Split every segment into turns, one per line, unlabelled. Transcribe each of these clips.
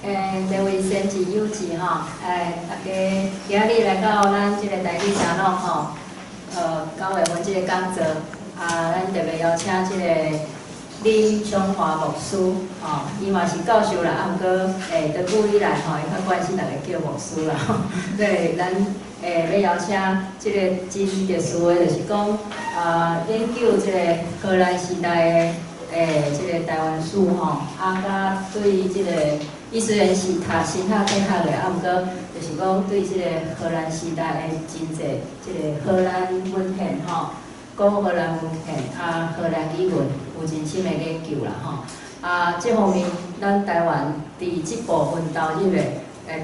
這位先志有志吼，大家今仔日來到咱這個台語沙龍吼，9月份這個講座，啊，咱特別邀請這個林昌華牧師，吼，伊嘛是教授啦，啊，毋過長久以來吼，伊較慣性逐家叫牧師啦，吼，對，咱欲邀請這個真特殊的，就是講啊，研究這個荷蘭時代的這個台灣史吼，啊，佮對這個，伊雖然是讀神學大學的，啊，毋過就是講對這個荷蘭時代的真濟這個荷蘭文獻吼，古荷蘭文獻啊，荷蘭語文有真深的研究啦吼。啊，這方面咱台灣佇這部分投入的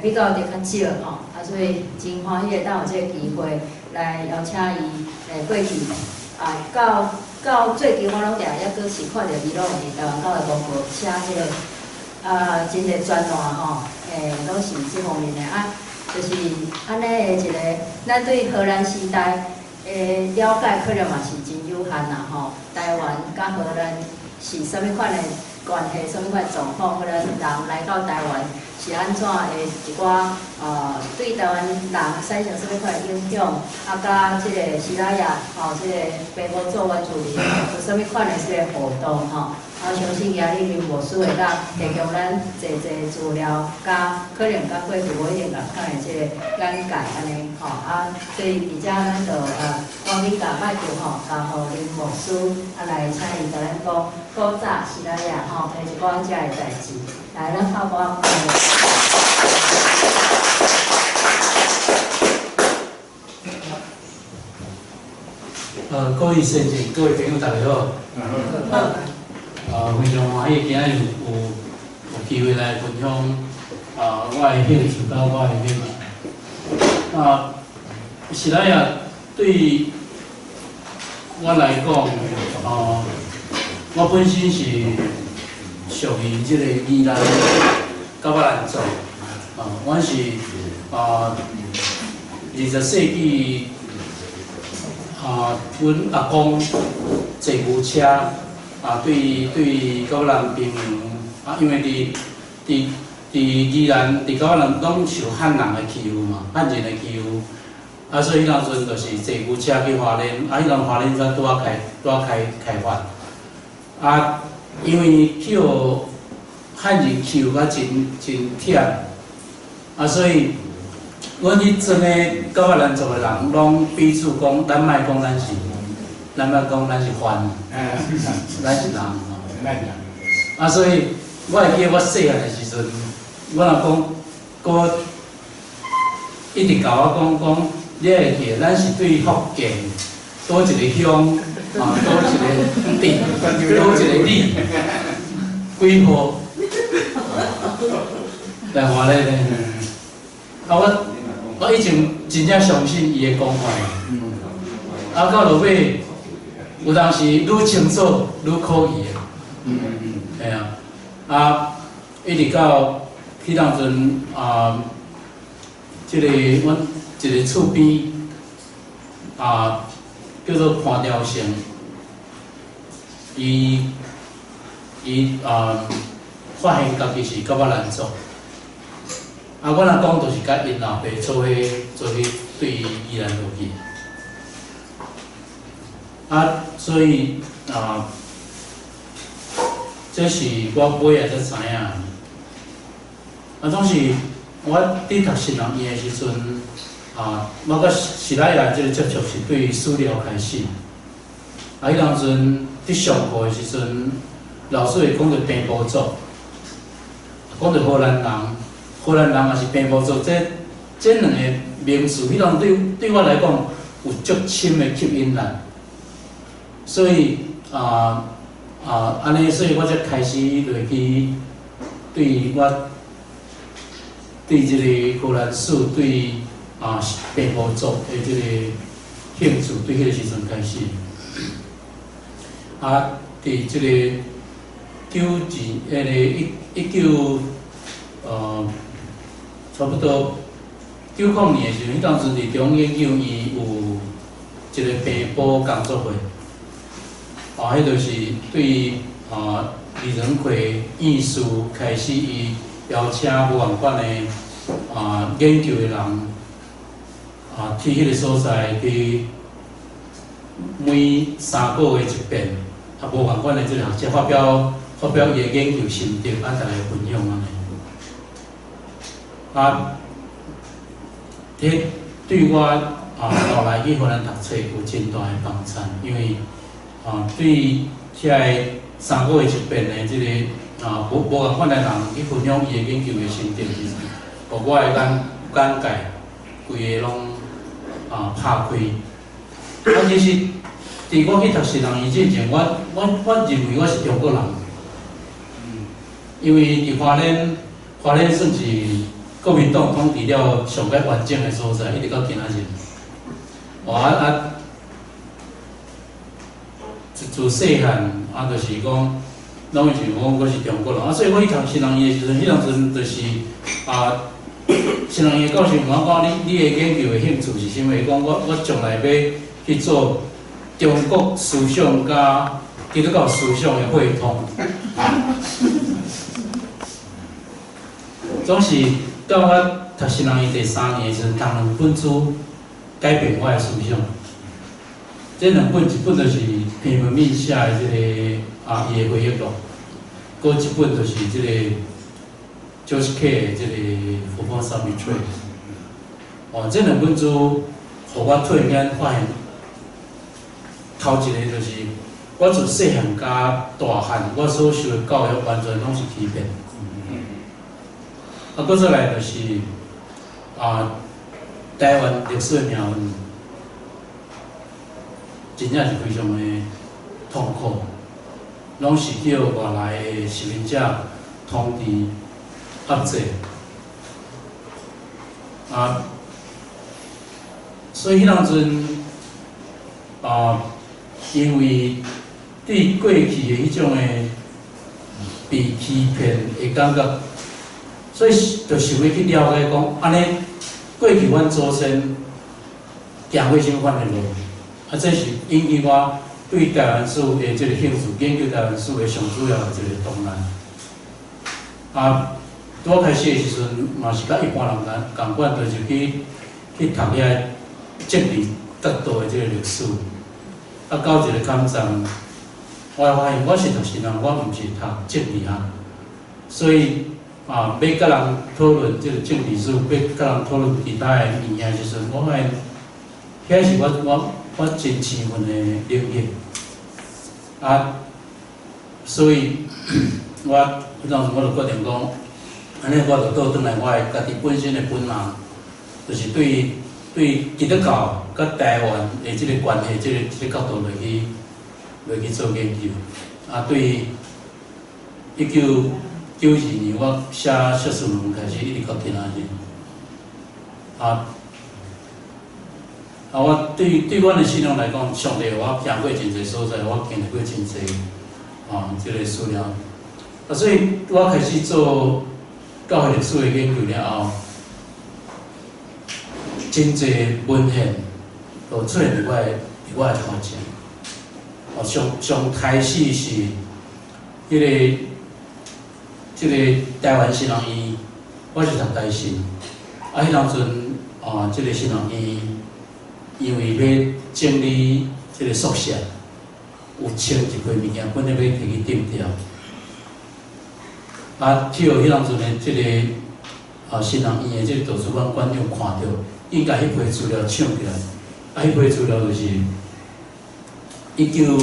比較佇較少吼，啊，所以真歡喜會當有這個機會來邀請伊過去啊，到最近我攏定猶閣是看著伊攏有佇台灣教會公報寫彼個啊，真濟專欄吼，攏是這方面的啊，就是按呢的一個，咱對荷蘭時代的了解可能嘛是真有限啦吼。台灣佮荷蘭是啥物款的關係，啥物款的狀況？荷蘭人來到台灣是按怎的一寡對台灣人產生啥物款的影響？啊，佮這個西拉雅吼，這個平埔族原住民有啥物款的這個互動吼？啊，相信今日林牧師會當提供咱濟濟資料，佮可能佮過去無一定仝款的這個眼界按呢吼。啊，所以佇遮咱就趕緊共麥克吼，交予林牧師啊來請伊共咱講古早西拉雅吼的一寡遮的代誌。來，咱透過。
各位先生、各位朋友，大家好。非常歡喜，今仔日有機會來分享啊，我的興趣佮我的熱愛。啊，西拉雅對我來講，我本身是屬於這個宜蘭噶巴蘭族，啊，我是啊20世紀啊，阮阿公坐牛車。啊，對噶巴蘭平原啊，因為佇宜蘭、佇噶巴蘭攏受漢人的欺負嘛，漢人的欺負，啊，所以彼當陣就是坐牛車去花蓮，啊，彼當花蓮才拄仔開發，啊，因為去予漢人欺負甲真真忝，啊，所以阮彼陣的噶巴蘭族的人攏彼此講，咱莫講咱是。咱莫講咱是番，咱是人吼。啊，所以我會記得我細漢的時陣，我若講，閣一直共我講講，你會記得咱是對福建佗一個鄉，啊，佗一個鎮，佗一個里，幾號來換咧咧。啊，我以前真正相信伊的講法，啊，到落尾。有當時愈清楚愈可疑的，嘿啊，啊，一直到彼當陣啊，這個阮一個厝邊啊，叫做潘兆成，伊啊發現家己是噶巴蘭族，啊，阮阿公就是佮𪜶老爸做伙對宜蘭落去。啊，所以啊，這是我尾仔才知影。啊，總是我佇讀神學院的時陣，啊，我佮西拉雅這個接觸是對史料開始。啊，彼當陣佇上課的時陣，老師會講著平埔族，講著荷蘭人，荷蘭人也是平埔族，這兩個名詞，彼當對我來講有足深的吸引力。所以啊啊，按呢，所以我才開始落去對我對這個荷蘭史，對啊平埔族的這個興趣，對彼個時陣開始。啊，佇這個九二，彼個一九差不多90年的時陣，彼當陣佇中央研究院有一個平埔工作會。啊，彼就是對啊李仁奎院士開始，伊邀請無仝款的研究的人去彼个所在去每3個月一遍，無仝款的這個學者發表伊的研究心得，逐家分享按呢。這對我後來去荷蘭讀冊有真大的幫助，因為對遐个3個月一遍的這个無仝款的人去分享伊的研究的心得時陣，予我的眼界規个攏拍開。其實，佇我去讀神學院之前，我認為我是中國人，因為佇花蓮，花蓮算是國民黨統治了上較完整的所在，一直到今仔日。哦自細漢，就是講，攏會想講我是中國人，所以我去讀神學院的時陣，彼當陣就是神學院的教授問我講，你的研究的興趣是啥物？伊講我將來欲去做中國思想佮基督教思想的匯通。總是到我讀神學院第三年的時陣，讀兩本書改變我的思想。這兩本，一本就是彭文敏寫的這个伊的回憶錄，閣一本就是這個 George K 的這个《Formosa Betrayed》。哦，這兩本書，予我突然間發現，頭一个就是我自細漢佮大漢，我所受的教育完全攏是欺騙。閣再來就是台灣歷史的命運，真正是非常的痛苦，攏是叫外來的殖民者統治壓制。所以彼當陣因為對過去的彼種的被欺騙的感覺，所以就想欲去了解講，按呢過去阮祖先行過啥物款的路，這是引起我對台灣史的這个興趣，研究台灣史的上主要的一個動力。拄仔開始的時陣，嘛是佮一般人仝款，就是去讀遐政治角度的這個歷史。到一個坎站，我發現我是讀神學，我毋是讀政治學，所以欲佮人討論這個政治史，欲佮人討論其他的物件時陣，我發現遐是我真生分的領域。所以我彼當時我就決定講，按呢我就倒轉來我的家己本身的本行，就是對基督教佮台灣的這個關係，這個角度來去做研究。對1992年我寫碩士論文開始，一直到今仔日。我對阮的信仰來講，上帝予我行過真濟所在，我經歷過真濟這个資料。所以我開始做教會歷史的研究了後，真濟文獻都出現佇我的頭前。哦，上開始是這个台灣神學院，我是讀台神，彼當陣這个神學院因為欲整理這个宿舍，有穿一批物件，本來欲提去丟掉。去予彼當陣的這个神學院的這个圖書館館長看著，應共彼批資料搶起來。彼批資料就是一九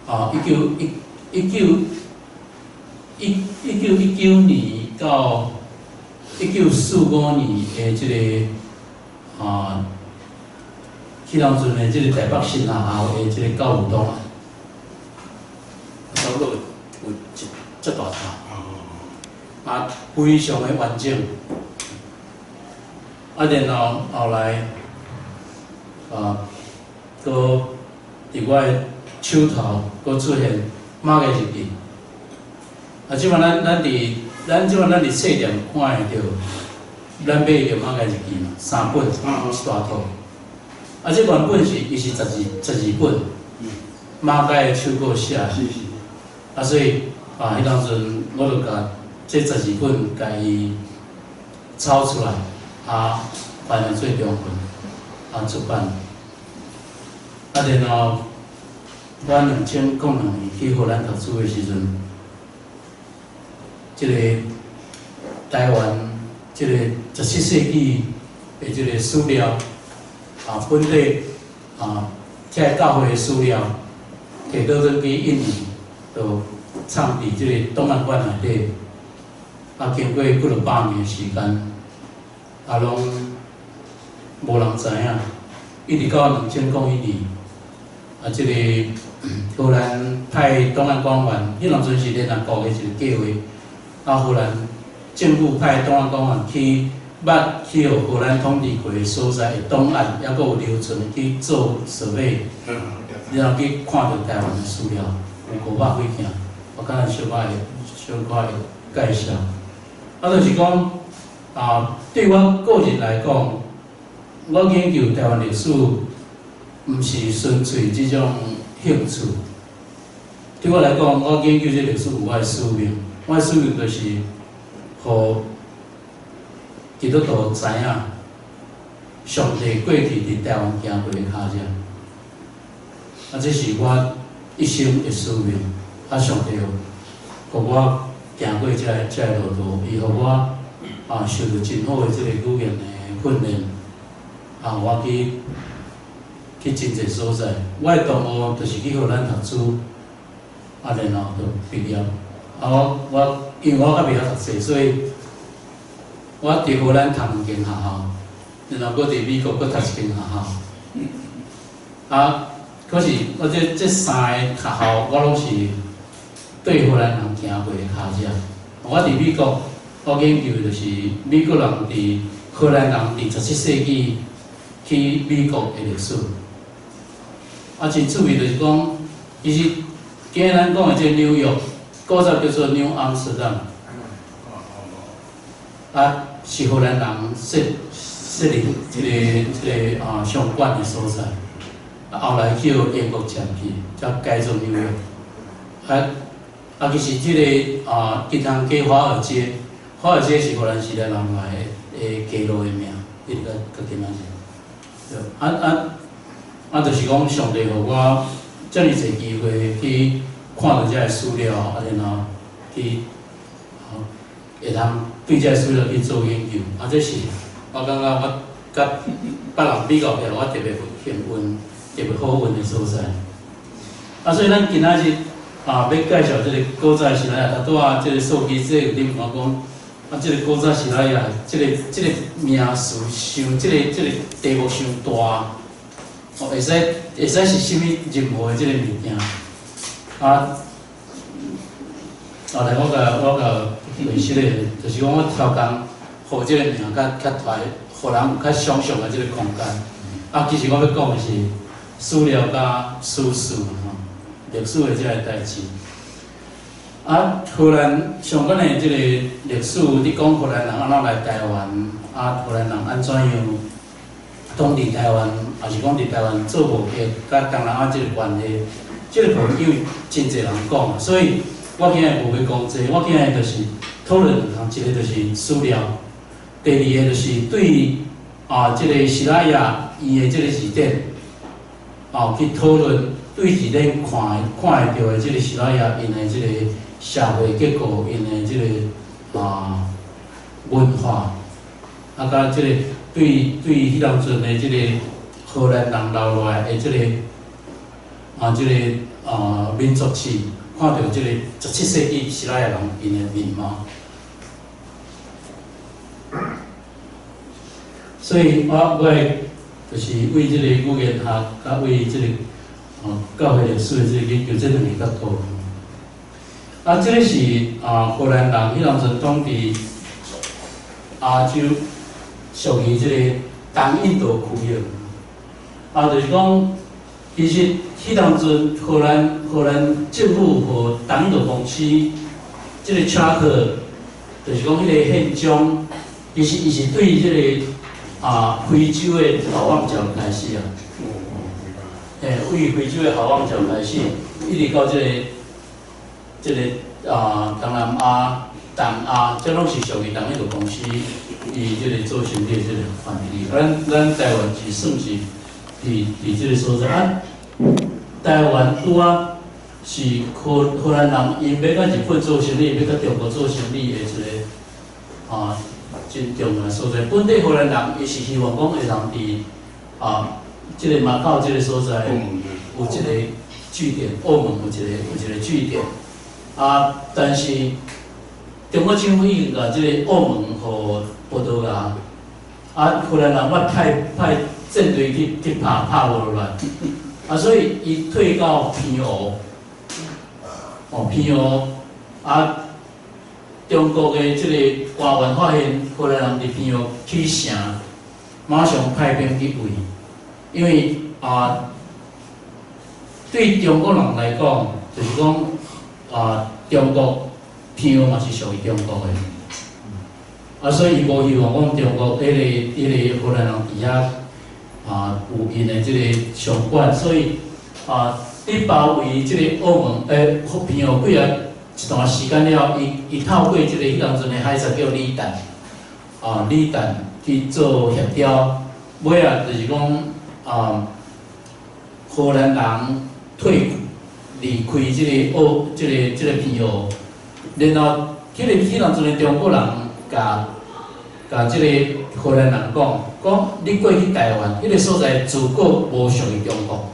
啊一九一一九一1919年到1945年的這个彼當陣的這個台北神學校的這個教務檔案，差不多有一這大沓，非常的完整。然後後來閣佇我的手頭閣出現馬偕日記。這擺咱這擺咱佇冊店看會著，咱買著馬偕日記嘛，三本一大套。這原本是伊是十二本，馬偕的手稿寫的。所以彼當陣我就共這十二本共伊抄出來，啊，翻譯做中文，啊出版。啊，然後我2002年去荷蘭讀書的時陣，這个台灣這个17世紀的這个史料，啊，本地啊，這个教會的史料，提倒轉去印尼，就藏佇這个檔案館內底，啊，經過幾落百年的時間，啊，攏無人知影，一直到2001年，啊，這个荷蘭派檔案館員，彼當陣是聯合國的一个計劃，啊，荷蘭政府派檔案館員去捌去予荷蘭統治過的所在的檔案，猶閣有留存去做蒐訪，然後去看著台灣的資料，有500幾件，我敢若小可會介紹。啊，就是講啊，對我個人來講，我研究台灣歷史，毋是純粹這種興趣。對我來講，我研究這歷史有我的使命，我的使命就是，予基督徒知影，上帝過去佇台灣行過的跤跡。啊，這是我一生的使命。啊，上帝予我行過這个路途，伊予我啊受著真好的這个語言的訓練。啊，我去真濟所在，我的同學就是去荷蘭讀書，啊，然後就畢業。啊，我因為我較袂曉讀冊，所以我佇荷蘭讀兩間學校，然後閣佇美國閣讀一間學校。啊，可是我這三个學校，我攏是對荷蘭人行過的跤跡。我佇美國，我研究的就是美國人佇荷蘭人佇17世紀去美國的歷史。啊，真趣味就是講，其實今日咱講的這個紐約，古早叫做 New Amsterdam，啊，是荷蘭人設立這个啊商館的所在。啊，後來去予英國佔去，才改做紐約。啊，其實這个啊，金湯街、華爾街，華爾街是荷蘭時代人來的街路的名，一直到今仔日。對，啊，就是講上帝予我遮爾濟機會去看著這个資料，啊，然後去，會通對這个資料去做研究。啊，這是我感覺我佮別人比較起來，我特別幸運、特別好運的所在。啊，所以咱今仔日啊，欲介紹這个古早西拉雅，頭拄仔這个數據這有恁講講，啊，這个古早西拉雅，這个名詞傷，這个題目傷大，哦，會使是啥物任何的這个物件，啊，後來我共解釋咧，就是講我刁工予這个名較大，予人有較想像的這个空間。啊，其實我欲講的是史料佮史事吼，歷史的這个代誌。啊，荷蘭相關的這个歷史，你講荷蘭人按怎來台灣？啊，荷蘭人按怎樣統治台灣？抑是講佇台灣做貿易，佮東南亞這个關係，這个部分因為真濟人講，所以我今日無欲講這個，我今日就是討論兩項，一个就是史料，第二个就是對啊，這个西拉雅伊的這个字典，哦，去討論對字典看會著的這个西拉雅𪜶的這个社會結構，𪜶的這个啊文化，啊，佮這个對彼當陣的這个荷蘭人留落來的這个啊這个啊民族誌，看著這个17世紀西拉雅人𪜶的面貌。所以我會就是為這个語言學，佮為這个哦教會歷史的這個研究，這兩个角度。啊，這个是啊荷蘭人彼當陣統治亞洲，屬於這个東印度區域。啊，就是講，其實彼當陣荷蘭政府予東印度公司這个 charter，就是講彼个憲章，其實伊是對這个啊非洲的好望角開始啊。嘿，對非洲的好望角開始，一直到這个啊東南亞、东亚，這攏是屬於同一個公司，伊這個做生意的這個範圍。咱台灣是算是佇這個所在啊。台灣拄仔是荷蘭人，𪜶欲佮日本做生意，欲佮中國做生意的一個真重要的所在。本底荷蘭人伊是希望講會當佇這個馬口這個所在有一個據點，澳門有一個據點啊，但是中國政府已經共這個澳門予葡萄牙，啊，荷蘭人捌派戰隊去拍無落來，啊，所以伊退到澎湖，哦，澎湖啊，中國的這個官員發現荷蘭人佇澎湖起城，馬上派兵去圍，因為對中國人來講，就是講中國澎湖嘛是屬於中國的，啊，所以伊無希望講中國彼個荷蘭人佇遐有𪜶的這個掌管，所以佇包圍這個澳門澎湖幾啊一段時間了，伊透過這個彼當陣的海賊叫李旦，李旦去做協調，尾仔就是講荷蘭人退離開這個澳這個澎湖，然後彼當陣的中國人共這個荷蘭人講，講你過去台灣，彼個所在自古無屬於中國，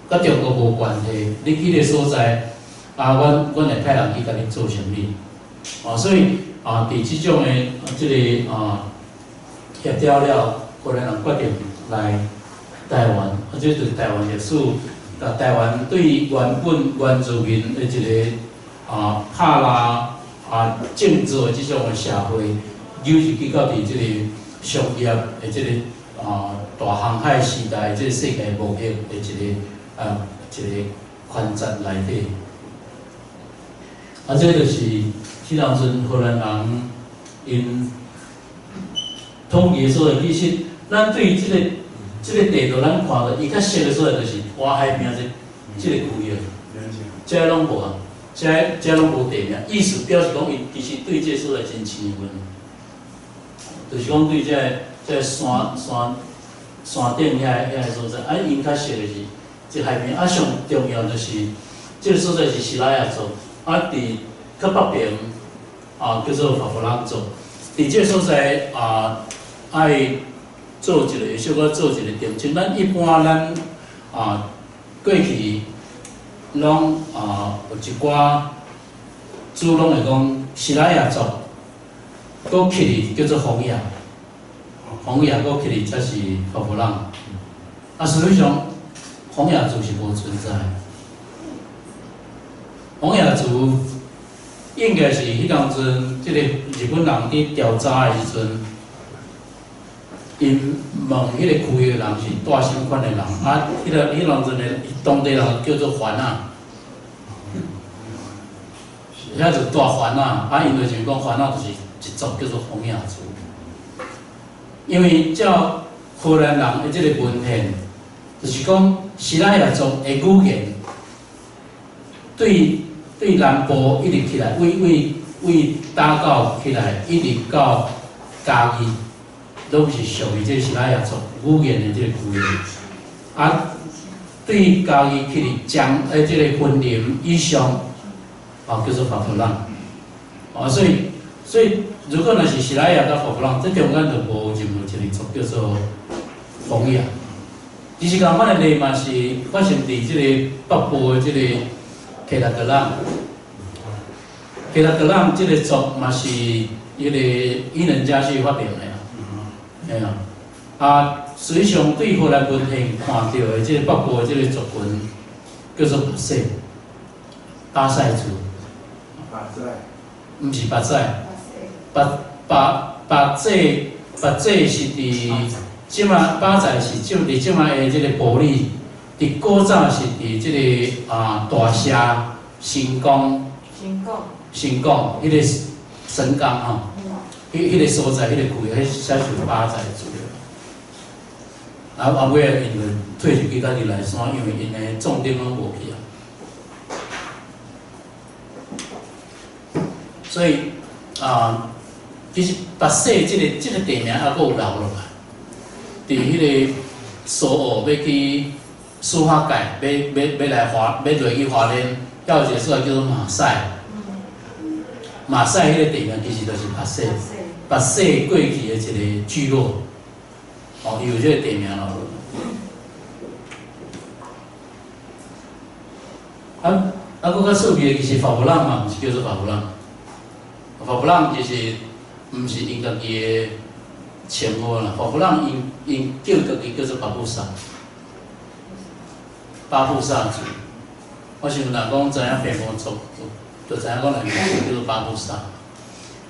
佮中國無關係。你去彼個所在，阮會派人去共你做生意。所以佇這種的這個協調了，荷蘭人決定來台灣，這就是台灣歷史。台灣對原本原住民的一個拍拉政治的這種的社會，扭入去到佇這個商業的這個大航海時代，這個世界貿易的一個環節內底。這就是彼當陣荷蘭人𪜶統治的所在。其實，咱對這個地圖，咱看著伊較熟的所在，就是外海邊這個區域，這攏無啊，這攏無地名，意思表示講，伊其實對這個所在真親近，就是講對這個山頂遐個所在，𪜶較熟的是這海邊，上重要就是這個所在是西拉雅族，佇較北邊叫做法弗朗族，佇這個所在愛做一個小可做一個澄清。咱一般咱過去攏有一寡主攏會講西拉雅族，閣起去叫做洪雅，洪雅閣起去才是法弗朗。實際上洪雅族是無存在。洪雅族應該是彼當陣，這個日本人佇調查的時陣，𪜶問彼個區域的人是帶啥物款的人，彼當陣的當地人叫做番仔，遐就帶番仔，𪜶就想講番仔就是一族叫做洪雅族，因為照荷蘭人的這個文獻，就是講西拉雅族的語言對南部一直起來，為打狗起來，一直到嘉義，攏是屬於這個西拉雅族語言的這個區域。對嘉義去佇這個雲林以上，叫做法弗朗。所以如果若是西拉雅佮法弗朗，這中間就無任何一個族叫做洪雅。其實仝款的例嘛是發生佇這個北部的這個凱達格蘭。凱達格蘭這個族嘛是彼個伊能嘉矩發明的啊，嘿啊，實際上對荷蘭文獻看著的這個北部的這個族群叫做巴西，巴塞族。
巴塞。
毋是巴塞，巴濟是佇這馬巴仔是就佇這馬的這個埔里，佇古早是佇這個大社神宮。
神宮。
神宮，彼個神岡吼，彼個所在，彼個區域，彼才是巴仔族。尾仔𪜶就退入去家己內山，因為𪜶的壯丁攏無去啊。所以啊，其實巴西這個地名猶閣有留落來，佇彼個蘇澳欲去司法界，欲來華，欲落去花蓮，遐有一個所在叫做馬賽。馬賽彼個地名其實就是巴西，巴西過去的一個聚落，哦，伊有這個地名留落。啊，閣較趣味的，其實法布朗嘛，毋是叫做法布朗，法布朗其實毋是𪜶家己的稱呼啦，法布朗𪜶叫家己叫做巴布薩，巴布薩族。我想若講知影平埔族，就知影講內面叫做巴布薩。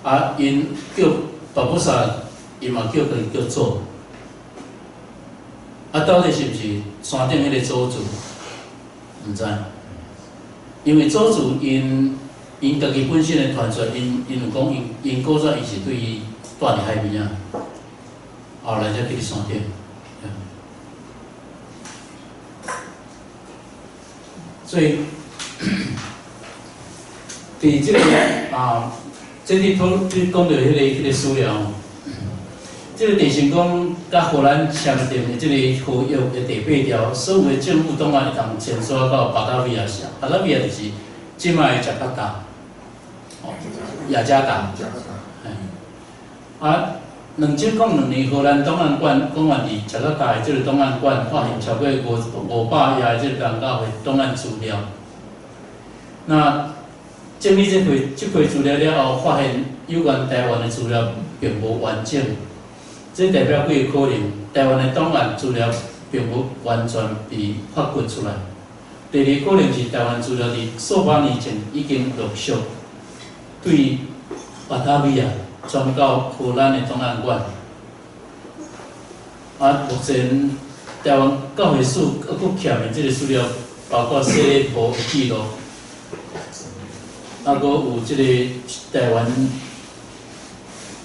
啊，𪜶叫巴布薩，伊嘛叫家己叫做。啊，到底是毋是山頂彼個祖族？毋知。因為祖族𪜶家己本身的傳說，𪜶有講，𪜶古早伊是對蹛佇海邊仔，後來才去山頂。所以，佇這個啊，這裡討你講著彼個資料，這個鄭成功佮荷蘭簽訂的這個合約的第八條，所有的政府檔案會當遷徙到巴達維亞市，巴達維亞就是這擺的雅加達，哦，雅加達。啊，2002年荷蘭檔案館講完佇雅加達的這個檔案館發現超過500頁的這個宗教的檔案資料。那整理這批資料了後，發現有關台灣的資料並無完整。這代表幾個可能，台灣的檔案資料並無完全被發掘出來。第二可能是台灣資料佇數百年前已經陸續對巴達維亞轉到荷蘭的檔案館。啊，目前台灣教會史猶閣欠的這個資料，包括洗禮簿的記錄，啊，閣有這個台灣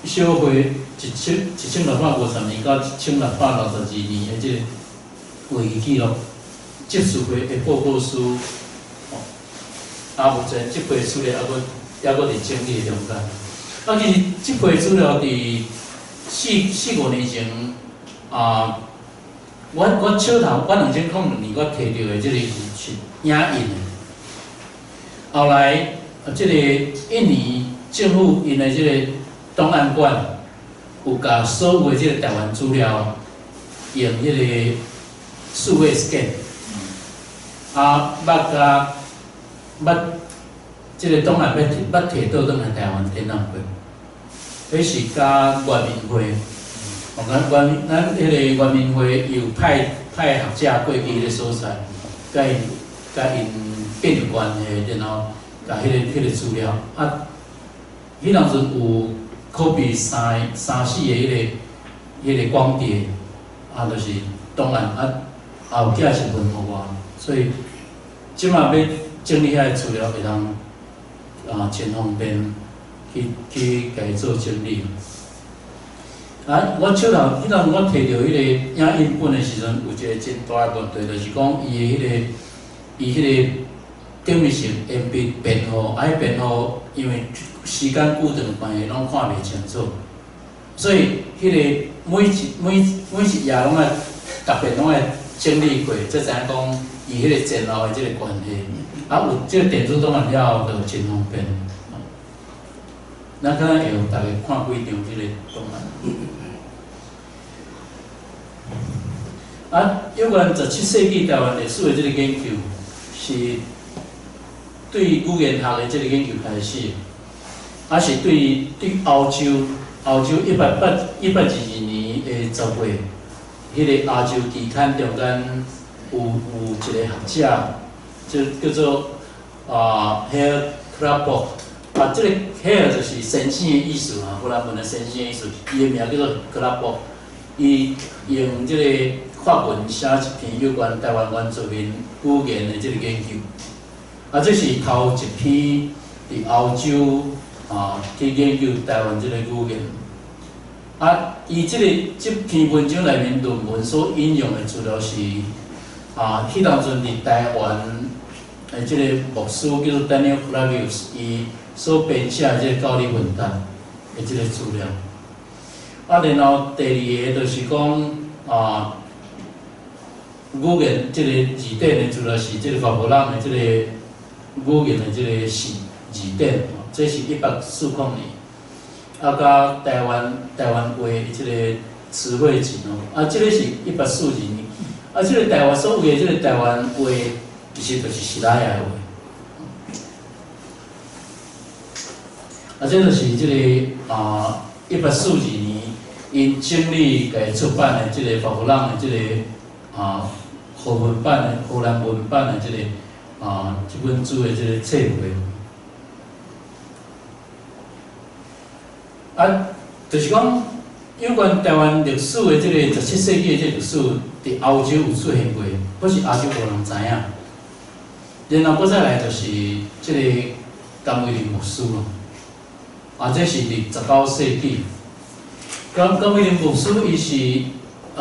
小會1650年到1662年的這個會議記錄，執事會的報告書，啊，目前這批資料猶閣佇整理中間。啊，其實這批資料佇四五年前啊，我手頭，我2002年我提著的這個是影印的。後來，這個印尼政府𪜶的這個檔案館有共所有的這個台灣資料用彼個數位 scan，啊，捌共捌這個檔案欲提倒轉來台灣展覽會，彼是佮原民會，哦，咱彼個原民會有派學者過去彼個所在，佮𪜶建立關係，然後共彼個資料，啊，彼當陣有拷貝三四个彼個光碟，啊，就是檔案啊，也有寄一份予我，所以這馬欲整理遐个資料會當啊，真方便去共伊做整理。啊，我手頭彼當我提著彼個影印本的時陣，有一個真大的問題，就是講伊彼個頂面是鉛筆編號，啊，彼編號因為時間久長的關係，攏看袂清楚，所以彼個每一頁攏愛特別攏愛整理過，才知影講伊彼個前後的這個關係。啊，有這個電子檔案了後，就真方便。咱可能會予大家看幾張這個檔案。啊，有關17世紀台灣歷史的這個研究，是對語言學的這個研究開始，啊是對歐洲1822年的10月，彼個亞洲期刊中間有一個學者，就叫做啊 Herr Klaproth 啊，這個 Herr 就是先生的意思啊，荷蘭文的先生的意思，伊的名叫做克拉博，伊用這個法文寫一篇有關台灣原住民語言的這個研究。啊，這是頭一篇佇歐洲啊去研究台灣這個語言。啊，伊這篇文章內面論文所引用的資料是啊，彼當陣佇台灣的這個牧師叫做 Daniel Clavius，伊所編寫的這個教理文檔。的這个資料。啊，然後第二个就是講啊，語言這个字典的資料是這个法國人的這个語言的這個是字典，這是1840年。啊，佮台灣話這个詞彙集哦，啊，這个是1842年，啊，這个台灣所謂的這个台灣話，其實就是西拉雅話。啊，這就是這个啊，1842年，𪜶整理共出版的這个法國人的這个啊，荷文版的荷蘭文版的這个啊，這本書的這个冊本。啊，就是講有關台灣歷史的這个17世紀的這个歷史，佇歐洲有出現過，可是亞洲無人知影。然後閣再來就是這个甘為霖牧師咯，啊，這是佇19世紀。甘為霖牧師伊是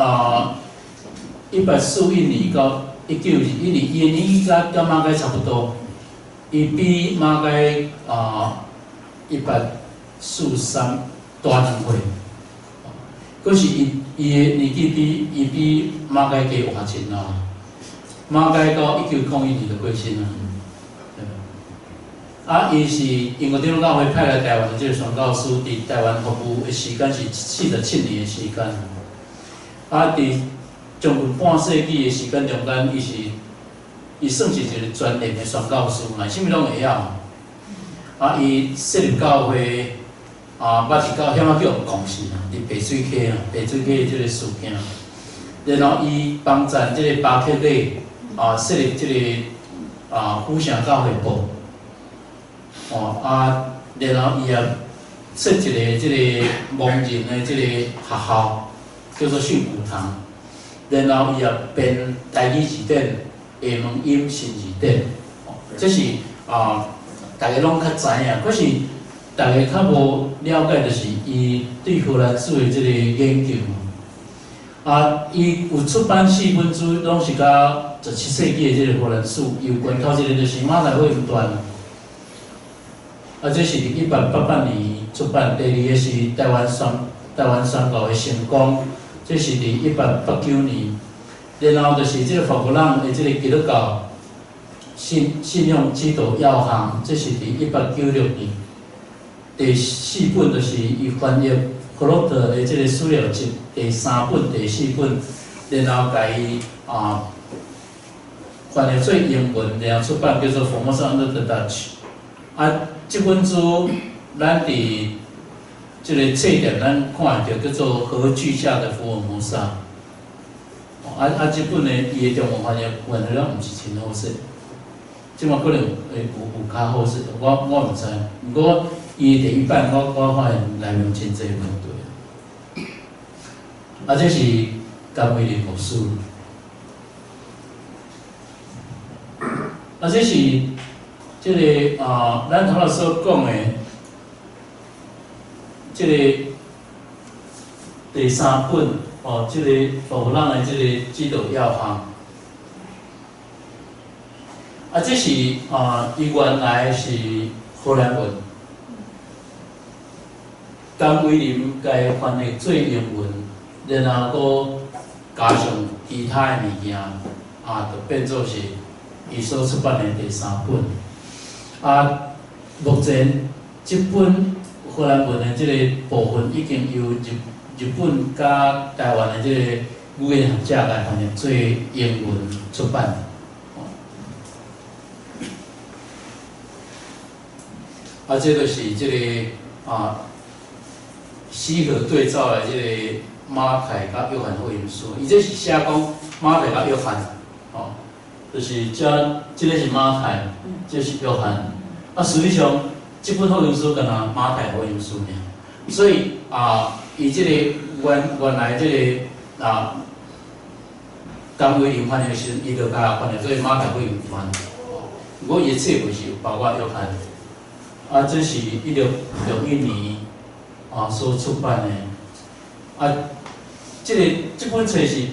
啊，1841年到1921年，伊的年紀佮馬偕差不多，伊比馬偕啊1843大2歲，閣是伊的年紀比馬偕加活真老。馬偕到1901年就過身啊。啊，伊是英國長老教會派來台灣的這个宣教師，佇台灣服務的時間是47年的時間。啊，佇將近半世紀的時間中間，伊算是一个專業的宣教師嘛，啥物攏會曉。啊，伊設立教會，啊，捌一到遐仔叫共信啊，佇白水溪啊，白水溪的這个事件。然後伊幫贊這个巴克禮啊，設立這个啊府城教會部。哦啊，然後伊也設一个這个盲人的這个學校，叫做訓诂堂。然後伊也編台語字典、廈門音新字典。哦，這是啊，大家攏較知影，可是大家較無了解，就是伊對荷蘭史的這个研究。啊，伊有出版四本書，攏是佮17世紀的這个荷蘭史有關。頭一个就是馬來福音傳。啊，這是佇1888年出版。第二個是台灣宣教的成功，這是佇1889年。然後就是這个法國人的這个基督教信用指導要項，這是佇1896年。第四本就是伊翻譯弗洛特的這个史料集，第三本、第四本，然後共伊啊翻譯做英文，然後出版叫做《Formosa under the Dutch》。啊，這本書咱佇這个冊店咱看會著叫做《和巨下的福爾摩沙》。啊啊，這本呢，伊的中文翻譯翻譯了毋是真好勢，這馬可能會有較好勢，我毋知。毋過伊的第一版我發現內面真濟問題。啊，這是甘為霖牧師。啊，這是這个啊，咱頭仔所講的這个第三本哦，這个法國人的這个指導要項。啊，這是啊，伊原來是荷蘭文，甘為霖共翻譯做英文，然後閣加上其他的物件，啊，就變做是伊所出版的第三本。啊，目前這本荷蘭文的這个部分已經由日本佮台灣的這个語言學者來翻譯做英文出版。啊，這就是這个啊，西河對照的這个馬太佮約翰福音書，伊這是寫講馬太佮約翰，哦，就是這這个是馬太，這是約翰。啊，實際上這本福音書敢若馬太福音書爾，所以啊，伊這个原來這个啊，甘為霖翻譯的時陣，伊就共翻譯做馬太福音傳。毋過伊的冊本是有包括約翰。啊，這是1661年啊所出版的。啊，這本冊是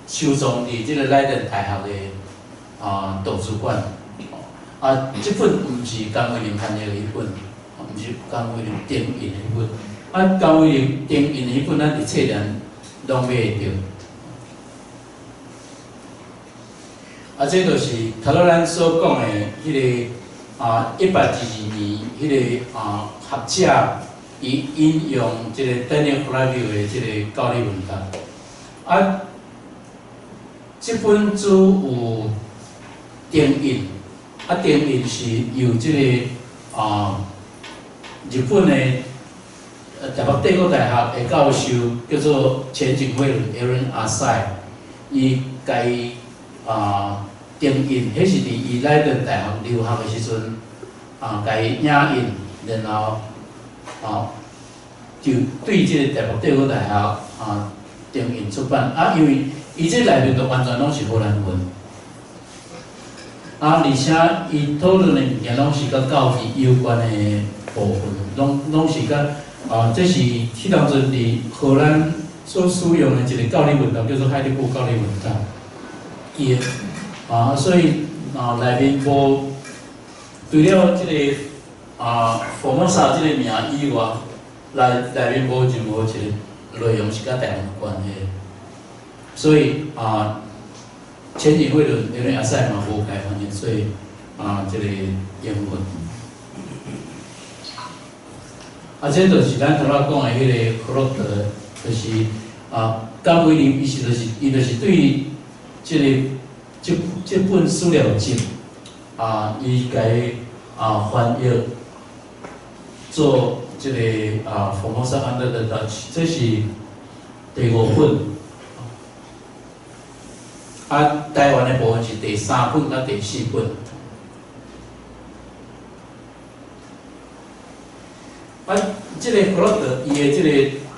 收藏佇這個萊頓大學的啊圖書館。啊，這本毋是甘為霖翻譯的彼本，毋是甘為霖定印的彼本。啊，甘為霖重印彼本咱佇冊店攏買會著。啊，這就是頭拄咱所講的彼个1822年彼个學者，伊引用這个 Daniel Flavius 的這個教理文檔。啊，這本書有重印，啊，重印是由這个日本的台北帝國大學的教授叫做淺井惠倫 Aaron Asai，伊共伊重印，彼是佇伊萊頓大學留學的時陣共伊影印，然後就對這个台北帝國大學重印出版。啊，因為伊這內面都完全攏是荷蘭文，啊，而且伊討論的物件攏是佮教義有關的部分，攏是佮這是彼當陣佇荷蘭所使用的一个教理文檔，叫做海德堡教理文檔。伊的所以內面無除了這个福摩薩這个名以外，內面無任何一个內容是佮台灣有關係。所以淺井惠倫因為阿賽嘛無共翻譯，所以這个英文。啊，這就是咱頭仔講的彼个弗洛德，就是甘為霖，伊是就是伊就是對這个這本資料集伊共伊翻譯做這个Formosa under the Dutch，這是第五本。啊，台灣的部分是第三本佮第四本。啊，這个弗洛德伊的這个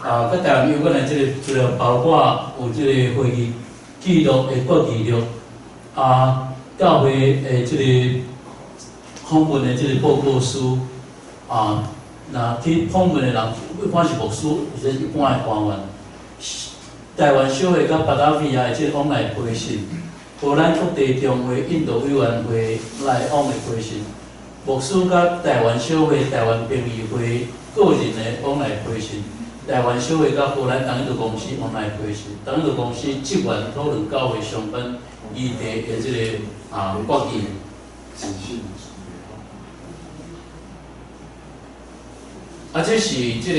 佮台灣有關的這个資料，包括有這个會議記錄的決議錄，教會的這個訪問的這个報告書，若去訪問的人，不管是牧師或者一般的官員，台灣小會佮巴達維亞的這个往來批信，荷蘭各地中會印度委員會來往的批信，牧師佮台灣小會、台灣評議會個人的往來批信，台灣小會佮荷蘭東印度公司往來批信，東印度公司職員討論教會相關議題的這个決議。啊，這是這个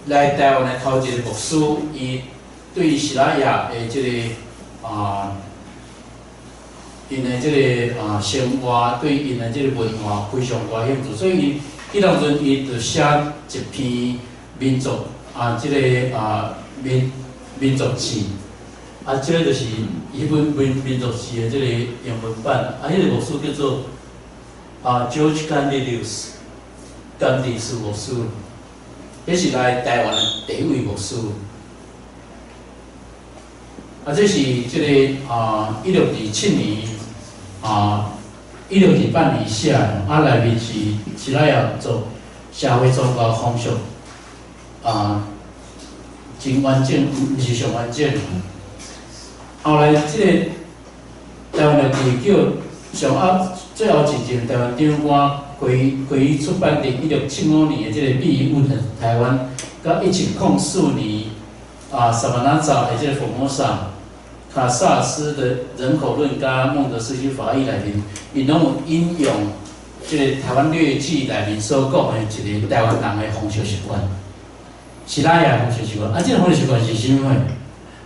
來台灣的頭一個牧師，伊對西拉雅的這个𪜶的這个生活，對𪜶的這个文化非常大興趣，所以伊彼當陣伊就寫一篇民族這个民族誌，這个就是彼本民族誌的這个英文版，彼个牧師叫做George Candelius，甘地斯牧師，彼是來台灣的第一位牧師。這是這个1627年1628年寫的，內面是西拉雅族社會宗教風俗真完整，毋是上完整。後來這个台灣的地叫上啊，最後一任台灣長官歸出版佇1675年的這个《秘聞台灣》，佮1704年薩巴納扎的這个福摩薩卡薩斯的人口論佮孟德斯鳩法義內面，𪜶攏有引用這个台灣略記內面所講的一个台灣人的風俗習慣，西拉雅風俗習慣。啊，這个風俗習慣是啥物貨？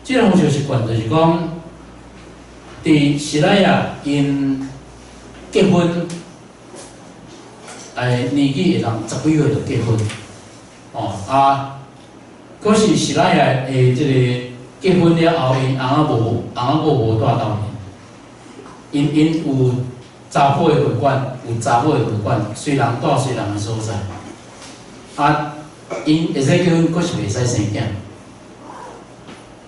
這个風俗習慣就是講，佇西拉雅𪜶結婚，年紀會當十幾歲就結婚，可是西拉雅的這個結婚了後，𪜶翁仔無，翁仔某無蹛鬥陣，𪜶有查埔的會館，有查某的會館，隨人蹛隨人的所在。啊，𪜶會使結婚，閣是袂使生囝。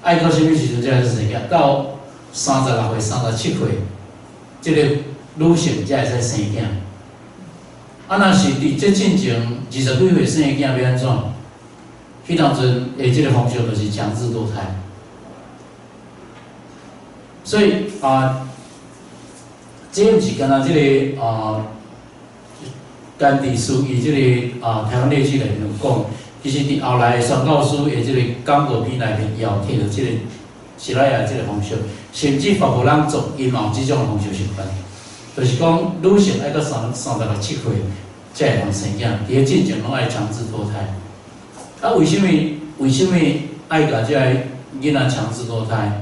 愛到啥物時陣才會使生囝？到36歲、37歲，這個女性才會使生囝。啊，若是佇這進前20幾歲生的囝，欲按怎？彼當陣的這個風俗就是強制墮胎。所以這毋是干焦這个甘地書伊這个台灣歷史內面有講，其實佇後來宣教師的這個講道片內面，也有提著這個西拉雅這個風俗，甚至法國人族𪜶嘛有這種風俗習慣，就是講女性愛到三十六七歲才會通生囝，佇咧進前攏愛強制墮胎。啊，為啥物？為啥物愛共這个囡仔強制墮胎？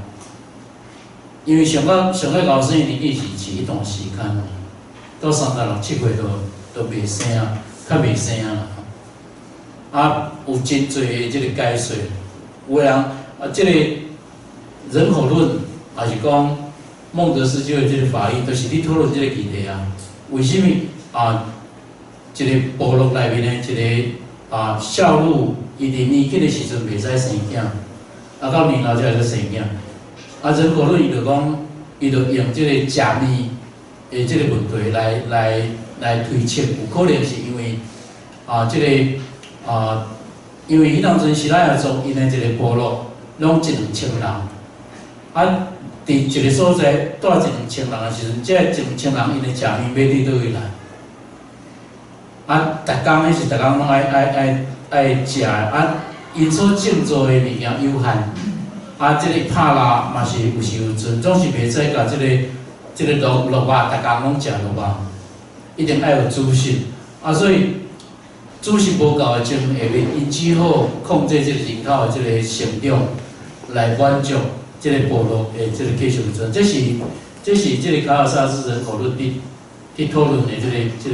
因為上較上較𠢕生的年紀是彼段時間嘛，到三十六七歲都袂生啊，較袂生啊。啊，有真濟的這個解說，有的人啊，這個人口論，也是講孟德斯鳩的這個法義，就是佇討論這個議題啊。為啥物啊？一個部落內面的一個少女，伊佇年輕的時陣袂使生囝，啊，到年老才會使生囝。啊，人口論伊就講，伊就用這個食麵的這個問題來推測，有可能是因為這個因為彼當陣西拉雅族𪜶的一個部落，攏一兩千人，啊，佇一個所在蹛一兩千人的時陣，這一兩千人𪜶的食麵欲佇佗位來？啊，逐工彼是逐工攏愛食的，啊，𪜶所種作的物件有限，啊，這個拍獵嘛是有時有陣，總是袂使共這個鹿肉，逐工攏食鹿肉，一定愛有主食，啊，所以主食無夠的情況下面，𪜶只好控制這個人口的這個成長，來滿足這個部落的這個繼續存。這是這個卡爾薩斯人口論佇討論的這個議題，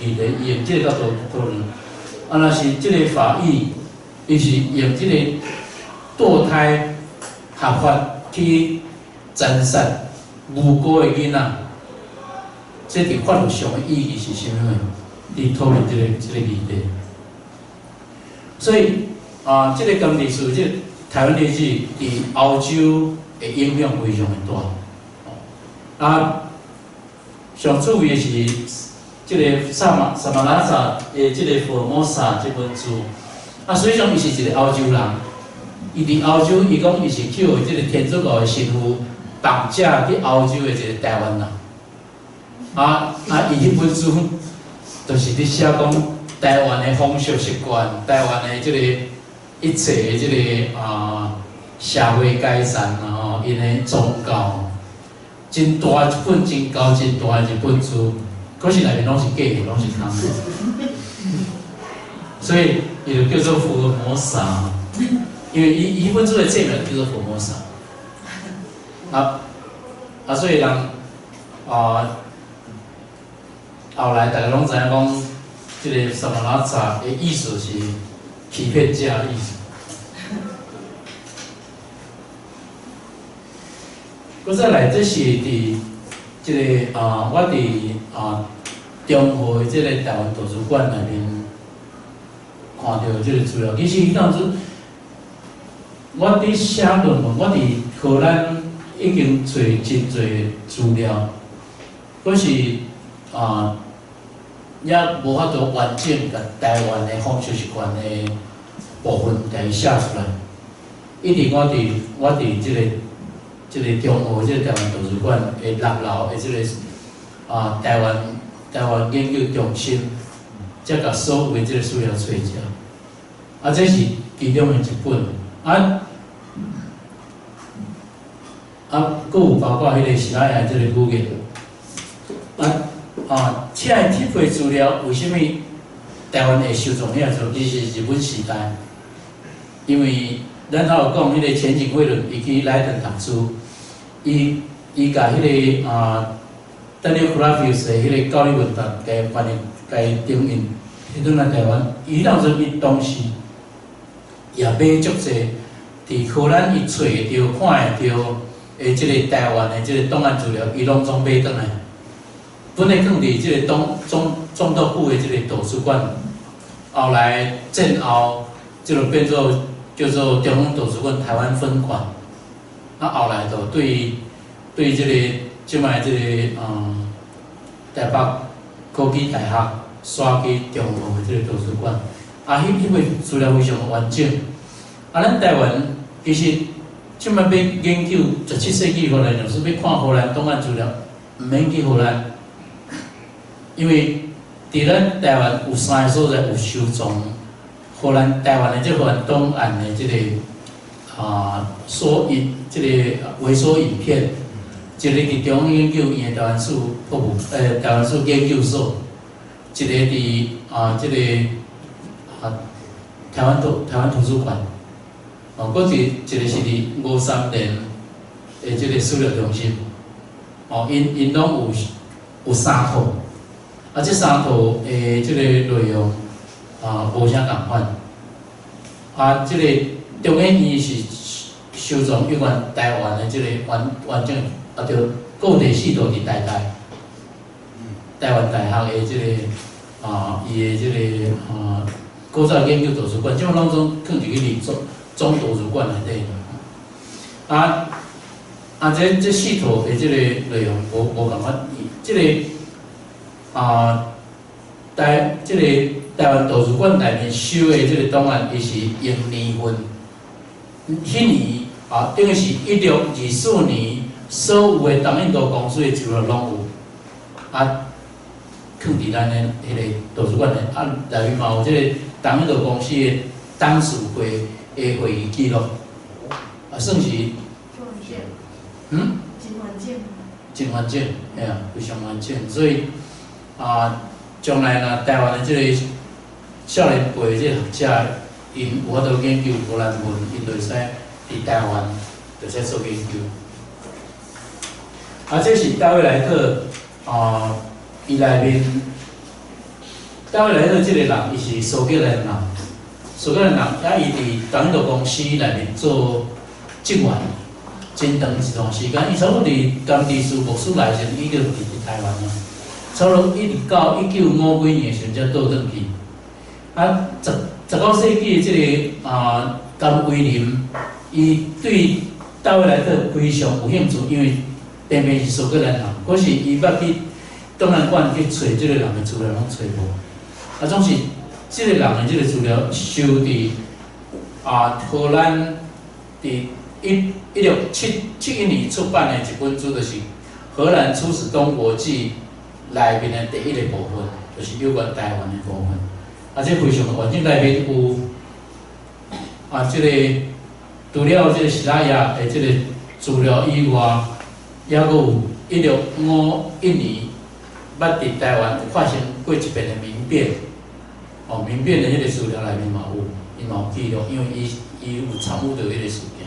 伊用這個角度討論。啊，若是這個法義，伊是用這個墮胎合法去殘殺無辜的囡仔，這佇法律上的意義是啥物？佇討論這個議題。所以這個甘地書，這個台灣歷史佇歐洲的影響非常的大。啊，上趣味的是這個薩馬拉薩的這個福爾摩沙這本書。啊，實際上伊是一個歐洲人，伊佇歐洲，伊講伊是去予這個天主教的神父綁架去歐洲的一個台灣人。啊，伊彼本書就是佇寫講台灣的風俗習慣，台灣的這個一切的這個社會階層啊吼，𪜶的宗教，真大一本，真厚真大的一本書，可是內面攏是假的，攏是空的。所以伊就叫做福爾摩沙，因為伊彼本書的冊名叫做福爾摩沙。啊，所以人後來大家攏知影講，這個薩馬拉薩的意思是欺騙者的意思。閣再來，這是佇這個我佇中和的這個台灣圖書館內面看著這個資料。其實彼當陣，我佇寫論文，我佇荷蘭已經揣真濟資料，可是也無法度完整共台灣的風俗習慣的部分共伊寫出來。一直我佇這個中和這個台灣圖書館的六樓的這個台灣研究中心，才共所有的這個資料揣著。啊，這是其中的一本。啊，閣有包括彼個西拉雅這個語言。啊，這個鐵皮資料為啥物台灣會收藏遐濟？其實是日本時代，因為咱頭有講彼個淺井惠倫，伊去萊頓讀書，伊共彼個Daniel Clavius 的彼個教理問答，共翻譯、共中印，彼轉來台灣，伊當陣伊當時也買足濟，佇荷蘭伊揣會著、看會著的這個台灣的這個檔案資料，伊攏總買轉來。本來囥佇這個總督府的這個圖書館，後來戰後，這就變做叫做中央圖書館台灣分館。啊，後來就對這個這擺這個台北科技大學徙去中和的這個圖書館。啊，彼個資料非常完整。啊，咱台灣其實這擺欲研究17世紀荷蘭，就是欲看荷蘭檔案資料，毋免去荷蘭。因為佇咱台灣有三个所在有收藏荷蘭台灣的這荷蘭檔案的這个縮影，這个微縮影片，一个佇中央研究院的台灣史博物，台灣史研究所，一个佇這个台灣圖書館，閣一个是佇吳三連的這个資料中心，𪜶攏有三套，這三套的這个內容無啥仝款，這个中研院是收藏有關台灣的這个完整，對，閣有第四套佇台大，台灣大學的這个伊的這个古早研究圖書館，這馬攏總囥佇去佇總圖書館內底。這四套的這个內容無仝款，這个台灣圖書館內面收的這个檔案，伊是用年份，彼年等於是1624年所有的東印度公司的資料攏有，囥佇咱的彼个圖書館內，內面嘛有這个東印度公司的董事會的會議記錄，算是，
真完整。
真完整，嘿啊，非常完整，所以將來若台灣的這个少年輩這个學者，𪜶有法度研究荷蘭文，𪜶就會使佇台灣就會使做研究。這是大衛萊特伊內面，大衛萊特這个人，伊是蘇格蘭人，蘇格蘭人，伊佇東印度公司內面做職員，真長一段時間，伊差不多佇甘地斯牧師來時，已經佇台灣啊。差不多一直到一九五幾年的時陣才倒轉去。19世紀的這个甘威林，伊對大衛萊特非常有興趣，因為偏偏是蘇格蘭人，可是伊捌去檔案館去揣這个人的資料，攏揣無。總是這个人的這个資料收佇荷蘭佇1671年出版的一本書，就是《荷蘭出使中國記》內面的第一个部分，就是有關台灣的部分。這非常完整，內面有這个除了這个西拉雅的這个資料以外，猶閣有1651年捌佇台灣有發生過一遍的民變，民變的彼个資料內面嘛有，伊嘛有記錄，因為伊有參與著彼个事件，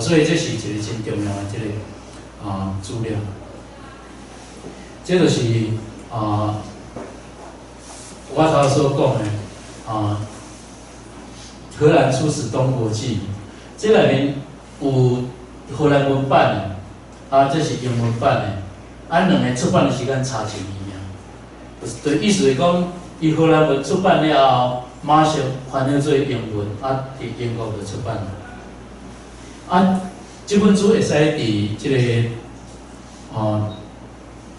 所以這是一个真重要的這个資料。這就是我頭所講的荷蘭出使中國記，這內面有荷蘭文版的，這是英文版的，兩个出版的時間差一年爾。對，意思是講，伊荷蘭文出版了後，馬上翻譯做英文，佇英國就出版。這本書會使佇這个，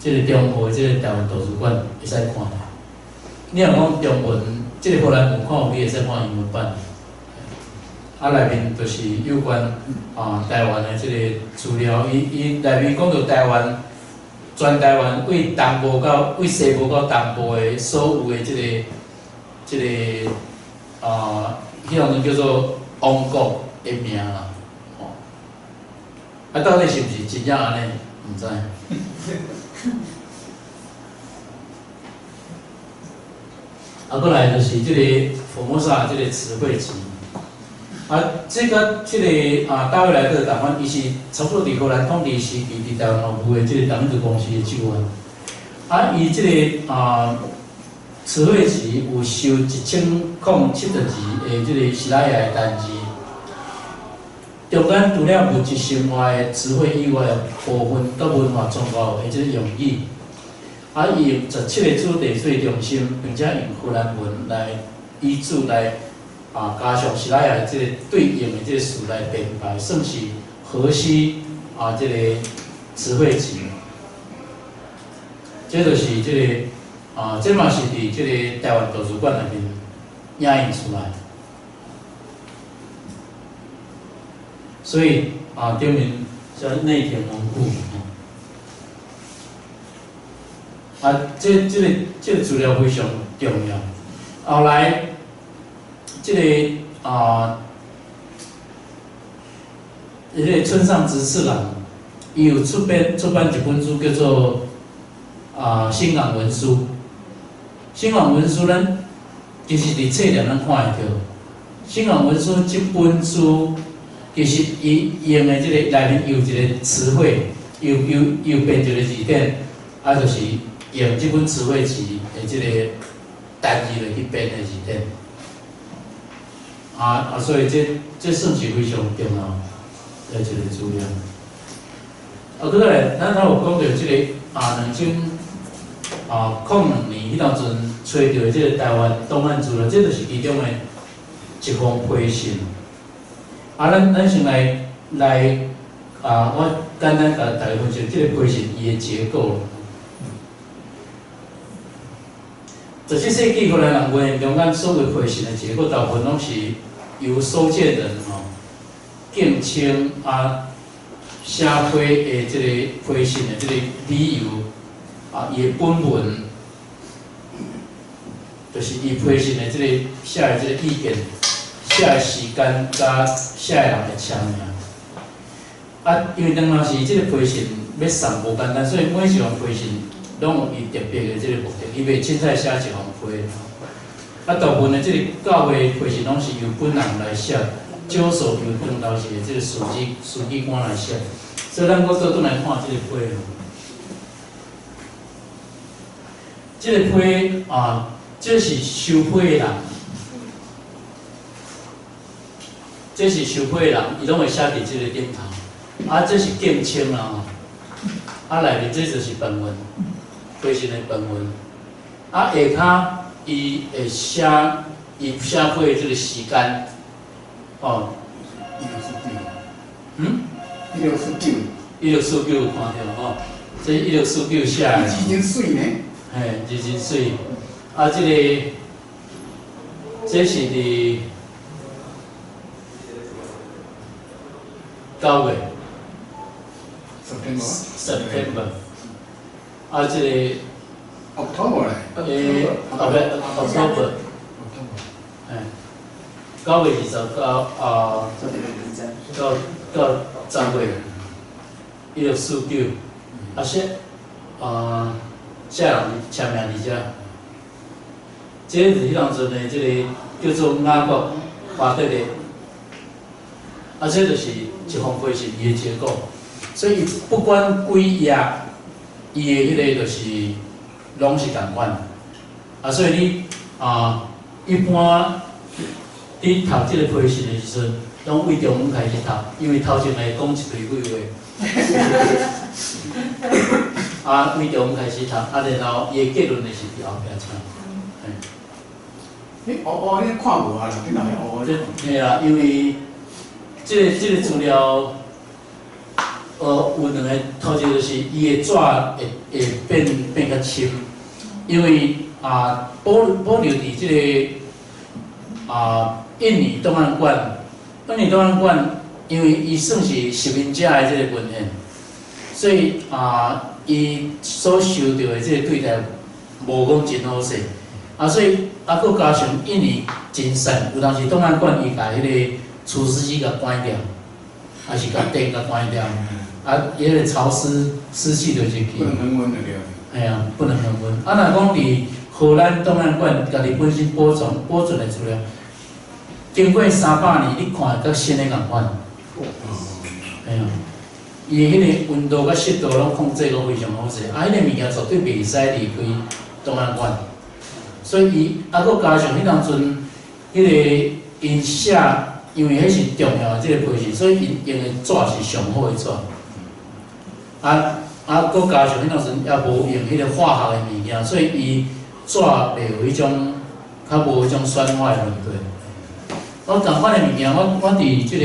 這个中和這个台灣圖書館會使看。你若講中文，這个荷蘭文看有，你會使看英文版。內面就是有關台灣的這个資料，伊內面講到台灣，全台灣對東部到對西部到東部的所有的這个彼種叫做王國的名啦，到底是毋是真正按呢？毋知。閣來就是這个福摩薩這个詞彙集。這个這个大衛萊特仝款，伊是差不多佇荷蘭統治時期，佇台灣服務的這个東印度公司的職員。伊這个詞彙集有收1072个這个西拉雅的單字，中間除了物質生活的詞彙以外，部分佮文化宗教的這个用語。伊用17个主題做中心，並且用荷蘭文來依據來。加上西拉雅這个對應的這个詞來編排，算是荷西這个詞彙集。這就是這个這嘛是佇這個台灣圖書館內面影印出來。所以頂面叫內田文庫。啊，這個資料非常重要。後來，這個啊，彼個村上直次郎，伊有出版一本書叫做《新港文書》。新港文書咱其實佇冊店咱看會著。新港文書這本書，其實伊用的這個內面有一個詞彙，又編一個字典，啊，就是用這本詞彙集的這個單字來去編的字典。所以這算是非常重要的一個資料。啊，閣來，咱頭有講著這個2002年彼當陣揣著的這個臺灣檔案資料，這就是其中的一封批信。啊，咱先來，我簡單共大家分析這個批信伊的結構。17世紀荷蘭人文獻中間所有批信的結構，大部分攏是由收件人吼敬稱啊寫批的這個批信的這個理由啊，伊的本文就是伊批信的這個寫的這個意見、寫的時間佮寫的人的簽名。啊，因為當時這個批信欲送無簡單，所以每一封批信攏有伊特別的這個目的，伊袂凊彩寫一封批。啊，大部分的這個教會批信攏是由本人來寫，少數由當時的這個書記官來寫。所以咱閣倒轉來看這個批。這個批啊，這是收批的人，這是收批的人，伊攏會寫佇這個頂頭。啊，這是敬稱啦吼。啊，內面這就是本文，批信的本文。啊，下跤伊會寫，伊寫批的這個時間，哦。
1649。
嗯？1649。1649有看著吼，這1649寫的。
字真媠呢。
嘿，字真媠。啊，這個，這是佇9月。September。啊，這個。
October 咧。
欸，October。嘿，9月29啊，到10月，1649，啊，寫啊，寫人簽名佇遮。這是彼當陣的這個叫做雅各巴德的，啊，這就是一封批信伊的結構。所以不管幾頁，伊的彼個就是攏是仝款。啊，所以你啊，一般你讀這個批信的時陣，攏對中文開始讀，因為頭前會講一堆廢話。啊，對中文開始讀，啊，然後伊的結論就是佇後壁寫。
你烏烏，你看無啊？你若會烏烏？
嘿啊，因為這個資料，有兩個，頭一個就是伊的紙會變較深，因為啊保留佇這個啊印尼檔案館，印尼檔案館，因為伊算是殖民者的這個文獻，所以啊，伊所受著的這個對待無講真好勢，啊，所以啊，閣加上印尼真散，有當時檔案館伊共彼個除濕機共關掉，還是共電共關掉，啊，伊彼個潮濕濕氣就入去。
不能恆溫的對。
嘿啊，不能恆溫。啊，若講佇荷蘭檔案館家己本身保存的資料，經過300年，你看會佮新的仝款。嘿啊，伊的彼個溫度佮濕度攏控制攏非常好勢，啊，彼個物件絕對袂使離開檔案館。所以伊啊，閣加上彼當陣，彼個𪜶寫，因為彼是重要的這個批信，所以𪜶用的紙是上好的紙。啊，閣加上彼當陣也無用彼個化學的物件，所以伊紙袂有彼種較無彼種酸化的問題。我仝款的物件，我佇這個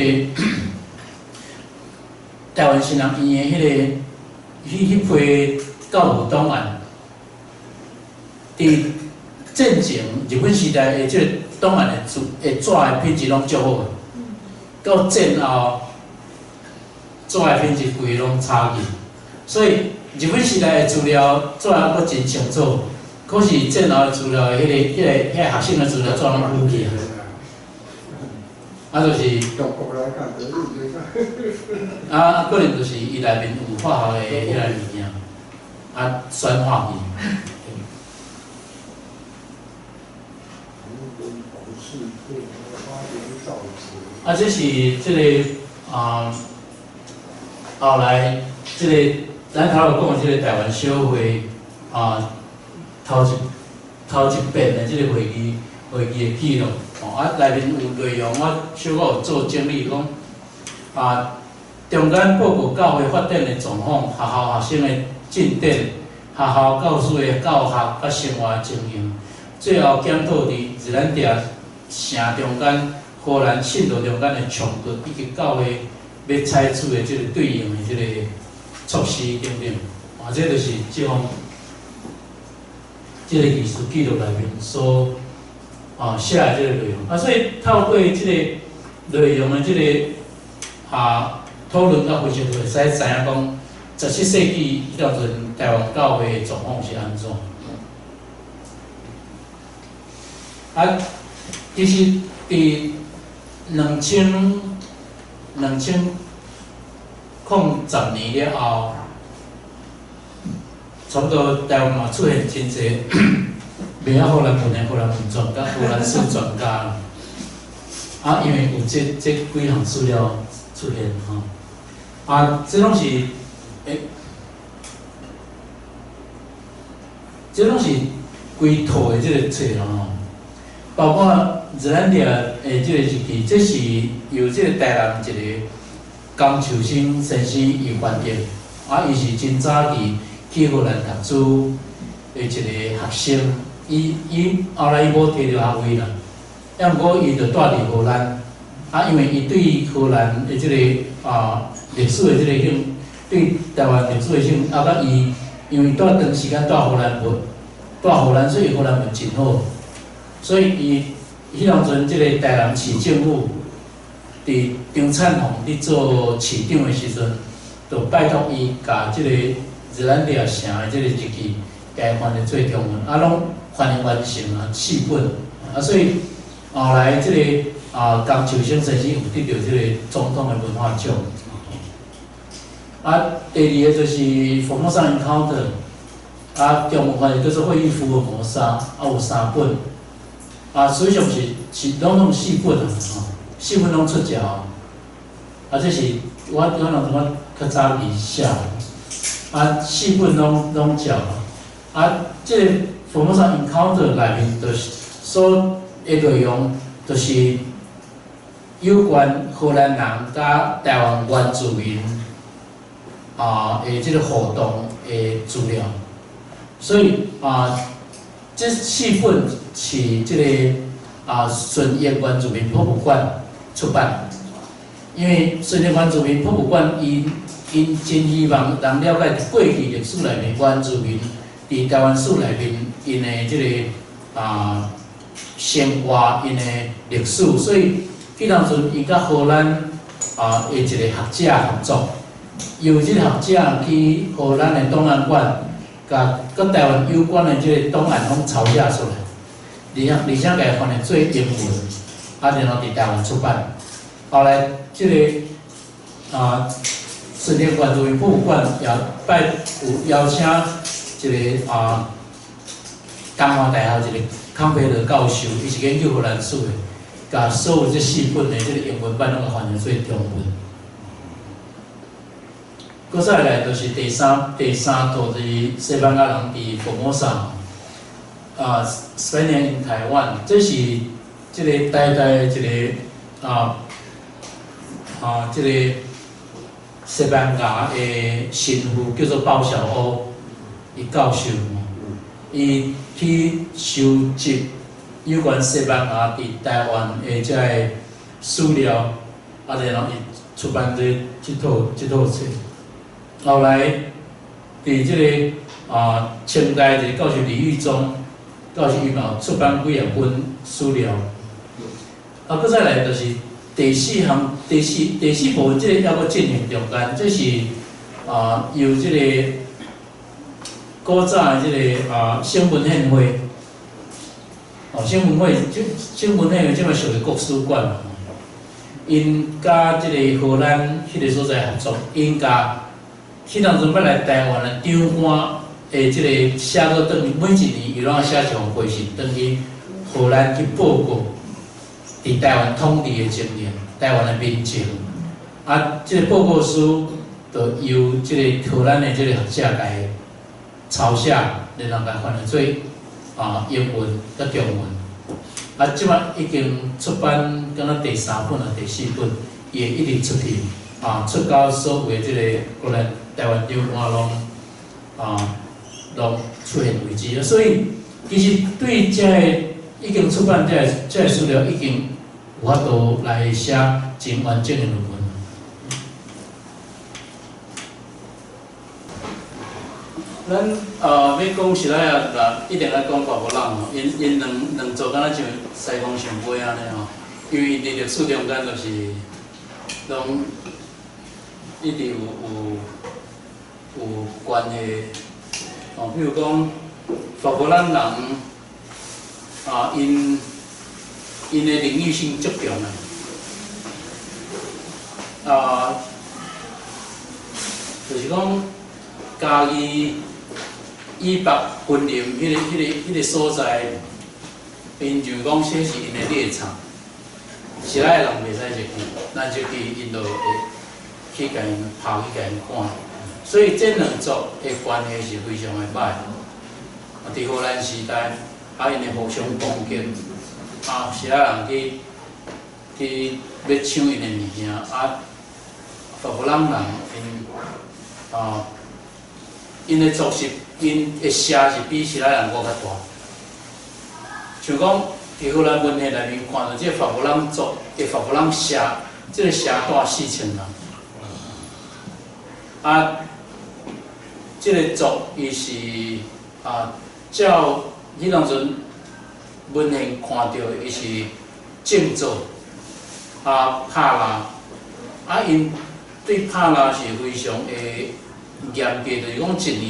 臺灣新人醫院的彼個彼批教育檔案，佇戰前日本時代的這個檔案的紙的品質攏足好的，到戰後紙的品質規个攏差去，所以日本時代的資料做抑閣真清楚，可是戰後的資料，彼個學生的資料做攏糊去啊。啊，就是。
中國來講，
啊，可能就是伊內面有化學的彼個物件，啊，酸化去。啊，這是這個啊，後來這個咱頭有講的這個臺灣小會啊，頭一遍的這個會議的記錄，哦，啊，內面有內容，我小可有做整理，講啊，中間報告教會發展的狀況、學校學生的進展、學校教師的教學佮生活情形，最後檢討佇日蘭地城中間荷蘭信徒中間的衝突，以及教會欲採取的這個對應的這個措施等等，啊，這就是這項這個議事記錄內面所寫的這個內容。啊，所以透過這個內容的這個討論佮分析，就會使知影講，17世紀彼當陣臺灣教會的狀況是按怎。啊，其實佇2010年了後，差不多臺灣嘛出現真濟袂曉荷蘭文的荷蘭文專家、荷蘭史專家。啊，因為有這幾項資料出現吼，啊，這攏是這攏是規套的這個冊咯吼，包括日蘭地的這個日記，這是由這個臺南一個江秋生先生伊翻譯，啊，伊是真早期去荷蘭讀書的一個學生，伊後來伊無提著學位啦，抑毋過伊就蹛佇荷蘭，啊，因為伊對荷蘭的這個歷史的這個興，對臺灣歷史的興，啊，佮伊因為蹛長時間蹛荷蘭文，蹛荷蘭，所以荷蘭文真好，所以伊彼當陣這個臺南市政府佇張燦宏佇做市長的時陣，就拜託伊共這個日蘭地城的這個日記，共伊翻譯做中文，啊，攏翻譯完成啊，四本，啊，所以後來這個江秋生先生有得著這個總統的文化獎。啊，第二個就是《Formosa Encounter》，啊，中文翻譯叫做《會議福爾摩沙》，啊，有三本，啊，實際上是攏四本啊，吼，四本攏出來哦。啊，這是我當陣我較早期寫，啊，四本攏照，啊，這個《Formosa Encounter》內面就是所的內容，就是有關荷蘭人佮臺灣原住民的這個互動的資料，所以啊，這四本是這個順益原住民博物館出版，因為順益原住民博物館𪜶真希望人了解過去歷史內面原住民佇臺灣史內面𪜶的這個生活𪜶的歷史，所以彼當陣伊佮荷蘭的一個學者合作，由這個學者去荷蘭的檔案館，共佮臺灣有關的這個檔案攏抄寫出來，而且共伊翻譯做英文，啊，然後佇臺灣出版。後來這個順益原住民博物館也拜有邀請一個東華大學一個康培德教授，伊是研究荷蘭史的，共所有這四本的這個英文版攏共翻譯做中文。閣再來就是第三套就是西班牙人佇福摩薩，Spanish in Taiwan，這是這個台大的一個這個西班牙的神父叫做鮑小歐，伊教授，伊去收集有關西班牙佇臺灣的這個史料，啊，然後伊出版這套冊。後來，佇這個清代一個教授李玉忠教授伊嘛有出版幾啊本史料。啊，閣再來就是第四項、第四部分，這個猶閣進行中間，這是由這個古早的這个省文献会，哦，省文会，這省文獻會這馬屬於國史館嘛，𪜶佮這个荷蘭彼个所在合作，𪜶共彼當陣欲來台灣的長官的這个寫閣轉去，每一年伊攏愛寫一封回信轉去荷蘭去報告佇台灣統治的情形，台灣的民情。啊，這个報告書就由這个荷蘭的這個學者來抄寫，然後共翻譯做英文佮中文。啊，這擺已經出版，敢若第三本啊，第四本，伊會一直出去，出到所有的這个荷蘭台灣長官攏出現為止。所以其實對這个已經出版這个資料，已經有法度來寫真完整的論文。咱欲講時來啊，一定愛講法國人吼，𪜶𪜶兩兩族敢若像西方上尾按呢吼，因為佇歷史中間就是攏一直有關係，哦，比如講法國人人啊，𪜶𪜶的領域性足強的，啊，就是講嘉義以北雲林彼个所在，𪜶就講這是𪜶的獵場，時來的人袂使入去，咱入去𪜶就會去共𪜶拍去共𪜶趕。所以這兩族的關係是非常的歹。啊，佇荷蘭時代，啊，𪜶會互相攻擊，啊，時來人去欲搶𪜶的物件，啊，法國人人𪜶啊，𪜶的族是𪜶的聲是比時來人閣較大。像講佇荷蘭文獻內面看著這个法國人族的法國人聲，這个聲帶4000人。啊，這个族伊是照彼當陣文獻看著，伊是種作啊拍獵，啊𪜶對拍獵是非常的嚴格，就是講一年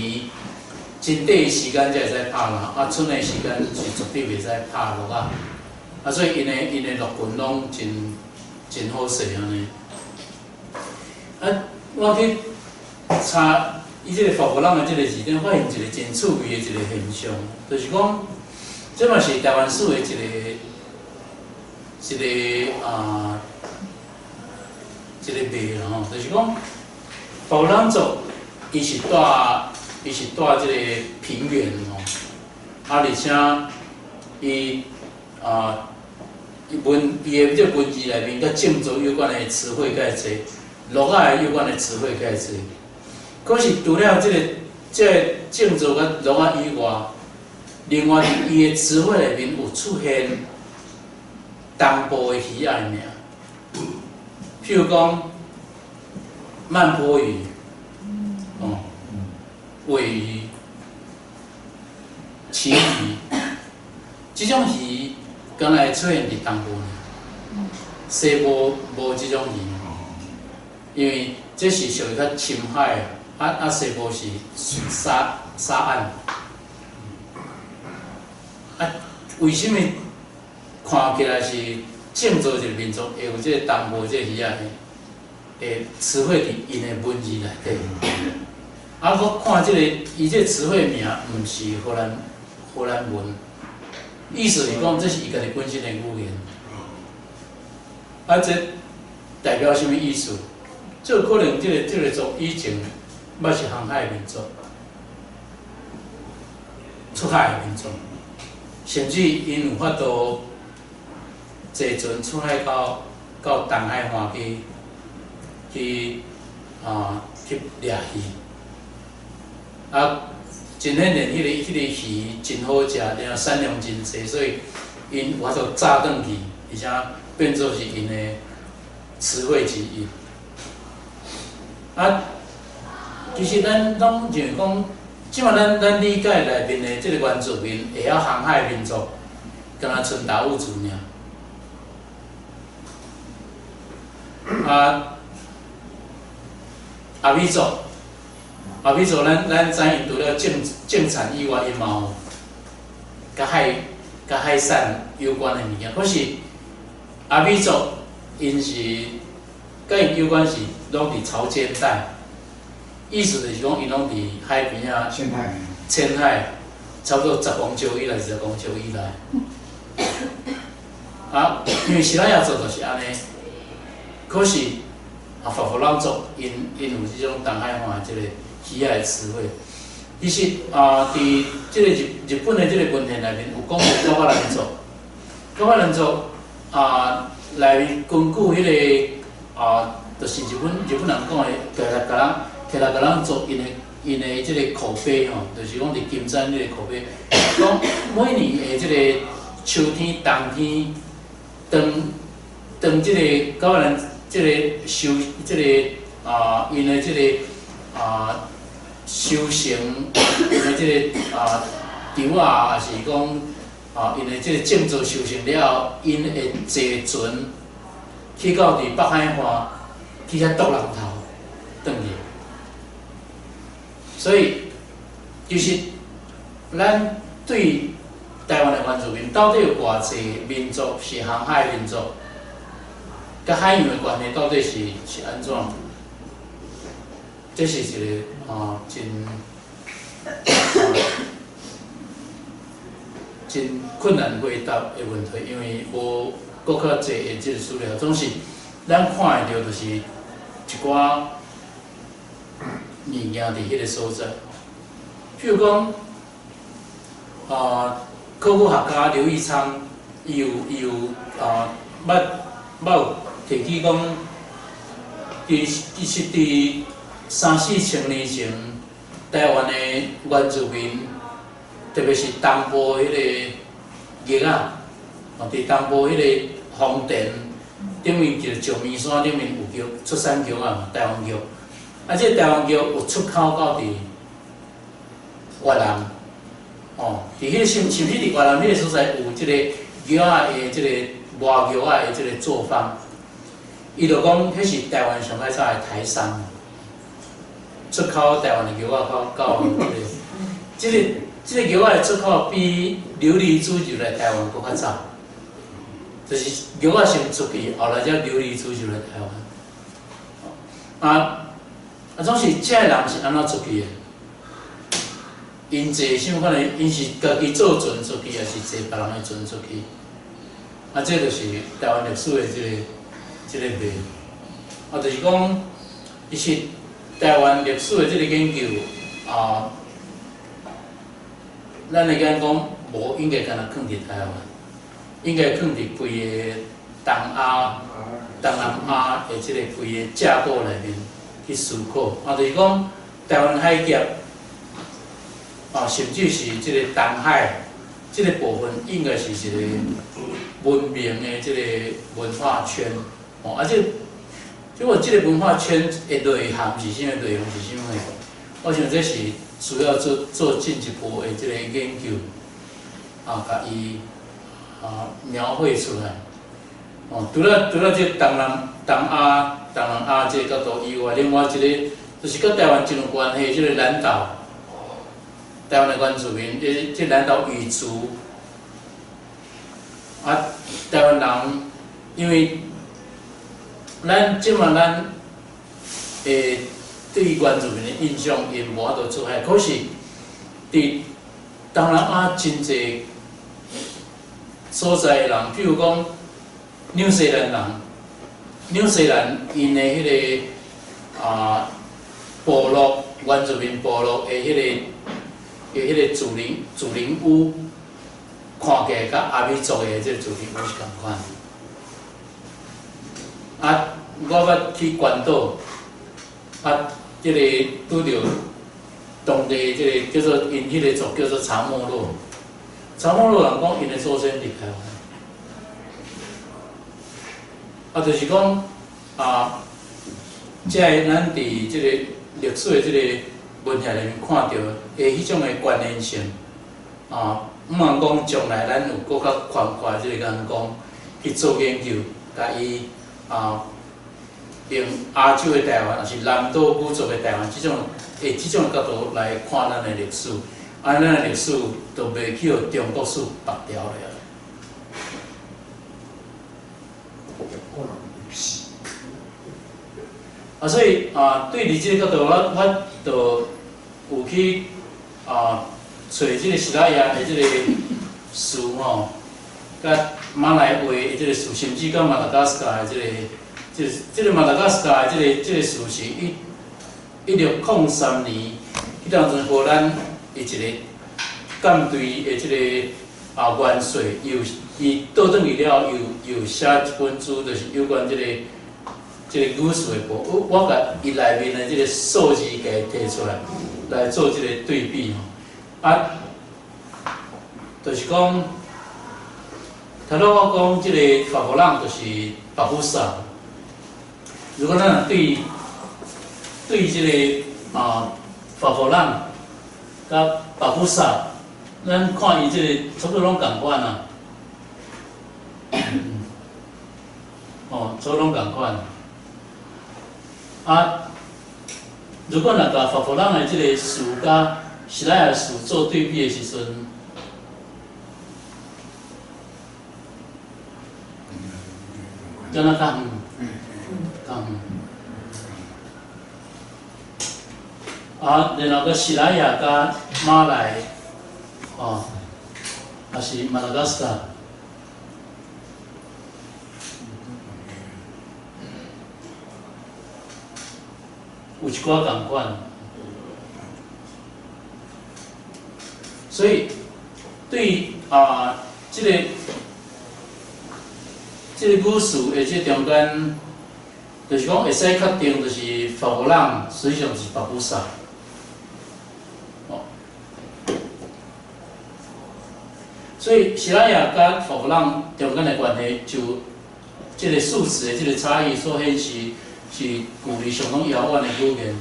真短的時間才會使拍獵，啊春的時間是絕對袂使拍鹿仔，啊所以𪜶的鹿群攏真真好勢按呢。啊，我去查伊這个法國人的這个字典，發現一个真趣味的一个現象，就是講，這嘛是台灣史的一个謎啦吼，就是講法國人族伊是蹛這个平原吼，啊而且伊的這个文字內面，佮種族有關的詞彙較濟，鹿仔有關的詞彙較濟。可是除了這个種族佮鹿仔以外，另外佇伊的詞彙內面有出現東部的魚仔的名，譬如講曼波魚，哦，鮪魚、旗魚，這種魚敢若會出現佇東部呢？西部無這種魚，因為這是屬於較深海的。啊，西部是沙岸。啊，為啥物看起來是種族一個民族會有這个東部這个魚仔的詞彙佇𪜶的文字內底？啊，我看這个伊這个詞彙名，毋是荷蘭文，意思是講這是伊家己本身的語言。啊，這代表啥物意思？這可能這个族以前捌是航海的民族，出海的民族，甚至𪜶有法度坐船出海到東海岸去掠魚。啊，真顯然，彼个魚真好食，然後產量真濟，所以𪜶有法度炸轉去，而且變做是𪜶的詞彙之一。啊，其實咱攏認為講，這馬咱理解內面的這个原住民會曉航海的民族，敢若賰達悟族爾。啊，阿美族，阿美族咱知𪜶除了種田以外，𪜶嘛有佮海產有關的物件。可是阿美族𪜶是佮𪜶有關是攏佇潮間帶，意思就是講𪜶攏佇海邊仔
淺海，
淺海，差不多10公尺以內、20公尺以內。啊，因為西拉雅族就是按呢，可是啊，法夫朗族𪜶有這種東海岸的這個魚仔的詞彙。其實啊，佇這個日本的這個文獻內面有講到高巴蘭族，高巴蘭族啊，內面根據彼個啊，就是日本人講的，摕來共咱做𪜶的這個口碑吼，就是講佇金山這個口碑，講每年的這個秋天、冬天，當這個高巴蘭這個修這個啊，𪜶的這個啊。修成𪜶的這個啊稻仔，抑是講啊𪜶的這個種作修成了後，𪜶會坐船去到佇北海岸去遐渡人頭轉去。所以其實咱對台灣的原住民到底有偌濟民族是航海民族，佮海洋的關係到底是按怎？這是一個啊，真困難回答的問題，因為無閣較濟的這個資料，總是咱看會著就是一寡物件佇彼個所在。譬如講，啊，考古學家劉義昌，伊有啊，捌有提起講，其實佇三四千年前，台灣的原住民，特別是東部彼個玉仔，哦，佇東部彼個豐田頂面一個石棉山頂面有玉出產玉仔嘛，台灣玉。啊，這個台灣玉有出口到佇越南，哦，佇彼個甚至佇越南彼個所在有這個玉仔的這個磨玉仔的這個作坊，伊就講彼是台灣上較早的台商。出口台灣的玉仔到這個玉仔的出口比琉璃珠入來台灣閣較早，就是玉仔先出去，後來才琉璃珠入來台灣。啊，總是這个人是按怎出去的？𪜶坐啥物款的？𪜶是家己做船出去，抑是坐別人的船出去？啊，這就是台灣歷史的這個謎。啊，就是講，其實台灣歷史的這個研究啊，咱會講講無應該干焦囥佇台灣，應該囥佇規个東亞、東南亞的這個規個架構內面去思考。啊，就是講台灣海峽，啊，甚至是這個東海這個部分，應該是一個文明的這個文化圈。哦，啊，這個文化圈的內涵是啥物？內容是啥物？我想這是需要做進一步的這個研究，啊，共伊啊描繪出來。哦，除了這東南亞這個角度以外，另外一個就是佮台灣真有關係，這個南島，台灣的原住民，這南島語族，啊，台灣人因為咱這馬咱對原住民的印象，𪜶無法度出海，可是佇東南亞真濟所在的人，譬如講紐西蘭人，紐西蘭𪜶的彼個啊部落，原住民部落的彼個祖靈屋，看起來佮阿美族的這個祖靈屋是仝款。啊，我捌去關島，啊，這個拄著當地這個叫做𪜶彼個族叫做查莫洛，查莫洛人講𪜶的祖先佇台灣，啊，就是講啊，這个咱佇這個歷史的這個文獻內面看著的彼種的關聯性，啊，毋通講將來咱有閣較寬闊這個眼光去做研究，共伊啊，用亞洲的台灣，抑是南島語族的台灣，這種角度來看咱的歷史，啊，咱的歷史就袂去予中國史縛牢了。啊，所以啊，對佇這個角度，我就有去啊，揣這個西拉雅的這個詞吼，佮馬來話的這個詞，甚至佮馬達加斯加的這個。這個馬達加斯加的這個詞是1603年，彼當陣荷蘭的一個艦隊的這個元帥，又伊倒轉去了後，又寫一本書，就是有關這個語詞的部分。我共伊內面的這個數字共伊提出來，來做這個對比吼。啊，就是講，頭拄我講這個法國人就是巴布薩。如果咱若對這個法國人佮巴布薩，咱看伊這個差不多攏仝款啊。哦，差不多攏仝款。啊，如果若共法國人的這個詞佮西拉雅詞做對比的時陣，敢若較遠？啊，然後閣西拉雅佮馬來，哦，抑是馬達加斯加，有一寡仝款。所以對啊，這個語詞的這中間，就是講會使確定，就是法國人實際上是巴布薩。所以西拉雅佮法國人中間的關係，就這個數詞的這個差異所顯示，是距離相當遙遠的語言。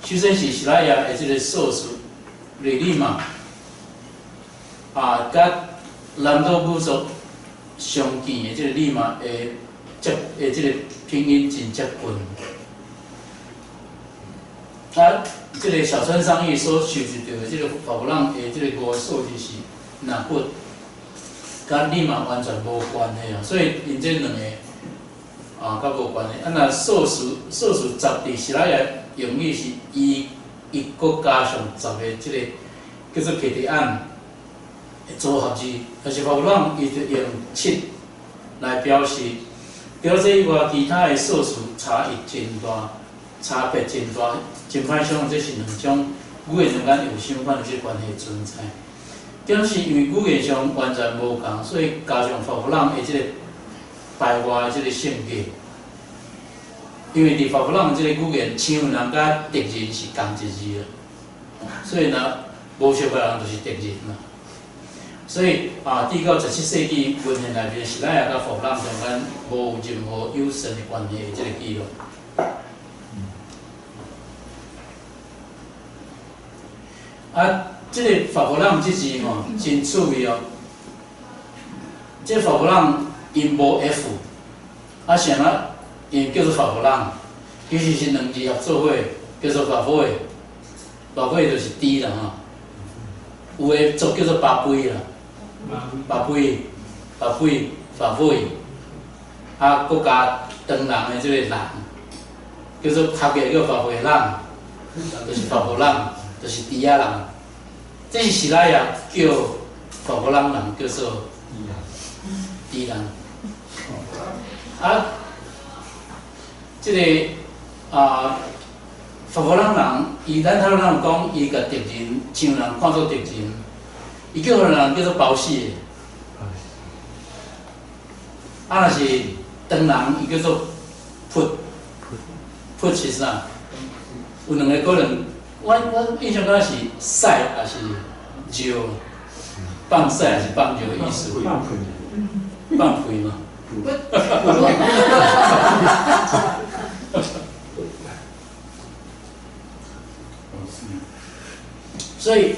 首先是西拉雅的這個數詞里里嘛，啊，佮南島語族相近的這個里嘛的接的這個拼音真接近。啊，這個小川尚義所收集著的這個法國人的這個五個數字是哪骨？佮你嘛完全無關係啊，所以𪜶這兩个啊，較無關係。啊，若數詞十佇西拉雅用語是一一閣加上十的這個叫做契提案的組合字，但是法國人伊就用七來表示。除了這以外，其他的數詞差異真大，差別真大，真歹想這是兩種語言中間有相款的這個關係存在。正是因為語言上完全無仝，所以加上法國人的這個排外的這個性格，因為佇法國人的這個語言，搶人佮敵人是仝一字啦，所以呢，無相佮人就是敵人啦。所以啊，直到17世紀文獻內面，西拉雅佮法國人中間無任何友善的關係的這個記錄。啊。這個法國人這字吼真趣味哦。這個法國人𪜶無 F，啊啥物𪜶叫做法國人，其實是兩字合做伙，叫做法會，法會就是豬啦吼。有的族叫做巴龜啦，巴龜、巴龜、法會，啊，閣加唐人的這個人，叫做合起來叫法會人，就是法國人，就是豬仔人。這是西拉雅叫法國人人叫做豬人。啊，這個啊，法國人人，伊咱頭拄講，伊共敵人搶人看做敵人，伊叫予人叫做包死的。啊，若是唐人，伊叫做噗，噗是啥？有兩个可能，我印象敢若是屎抑是尿，放屎抑是放尿的意思。
放屁。
放屁嘛。所以，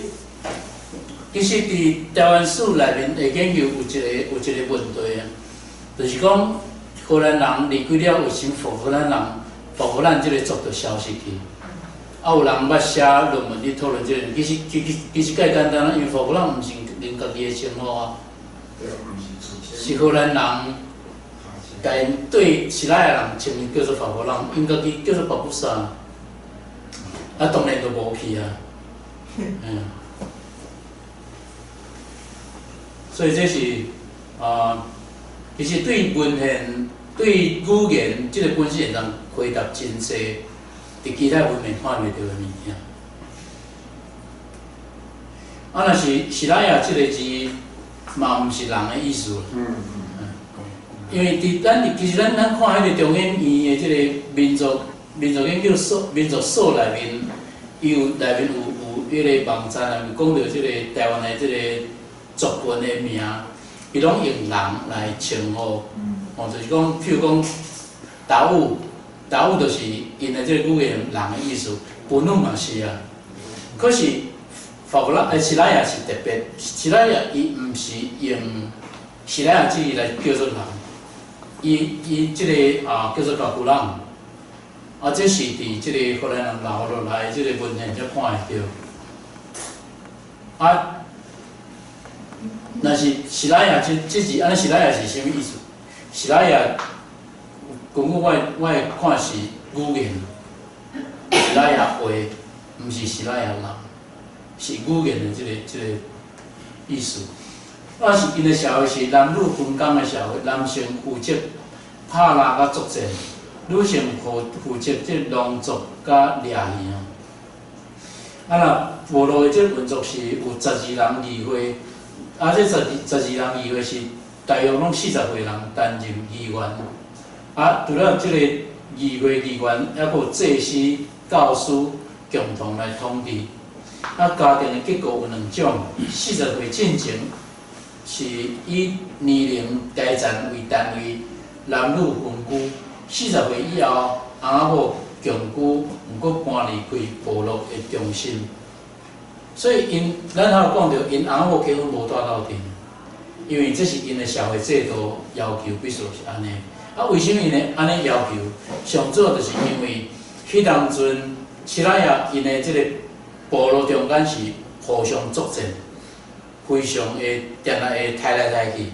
其實佇台灣史內面的研究有一個問題啊，就是講荷蘭人離開了，為啥荷蘭人法國咱這個族就消失去。啊，有人捌寫論文佇討論這個，其實介簡單啊，因為法國人毋是𪜶家己的稱呼啊，是荷蘭人共𪜶對西拉雅人稱𪜶叫做法國人，𪜶家己叫做巴布薩，啊，當然就無去啊，嗯。所以這是啊，其實對文獻、對語言這個本身會當回答真濟，佇其他文獻看袂著的物件。啊，若是西拉雅這個字，嘛毋是人的意思。因為佇咱佇其實咱看彼個中研院的這個民族研究所民族所內面，伊有內面有彼個網站內面講著這個台灣的這個族群的名，伊攏用人來稱呼，哦，就是講，譬如講，達悟，達悟就是𪜶的這個語言人的意思，布努嘛是啊。可是法國人，西拉雅是特別，西拉雅伊毋是用西拉雅字來叫做人，伊這個啊叫做法國人，啊，這是佇這個荷蘭人留落來這個文獻才看會著，啊。若是西拉雅這字，按呢西拉雅是啥物意思？西拉雅，根據我的看是語言，西拉雅話，毋是西拉雅人，是語言的這個意思。啊，是𪜶的社會是男女分工的社會，男性負責拍獵佮作戰，女性負責這農作佮掠魚。啊，若部落的這運作是有12人議會。啊，這十二人議會是大約攏40歲人擔任議員。啊，除了這個議會議員，猶閣有祭司、教師共同來統治。啊，家庭的結構有兩種，40歲進前是以年齡階層為單位，男女分居；40歲以後，翁仔某共居，毋過搬離開部落的中心。所以𪜶，咱頭講著，𪜶翁仔某結婚無蹛鬥陣，因為這是𪜶的社會制度要求，必須是按呢。啊，為啥物𪜶會按呢要求？上主要就是因為彼當陣，西拉雅𪜶的這個部落中間是互相作戰，非常會定定會刣來刣去。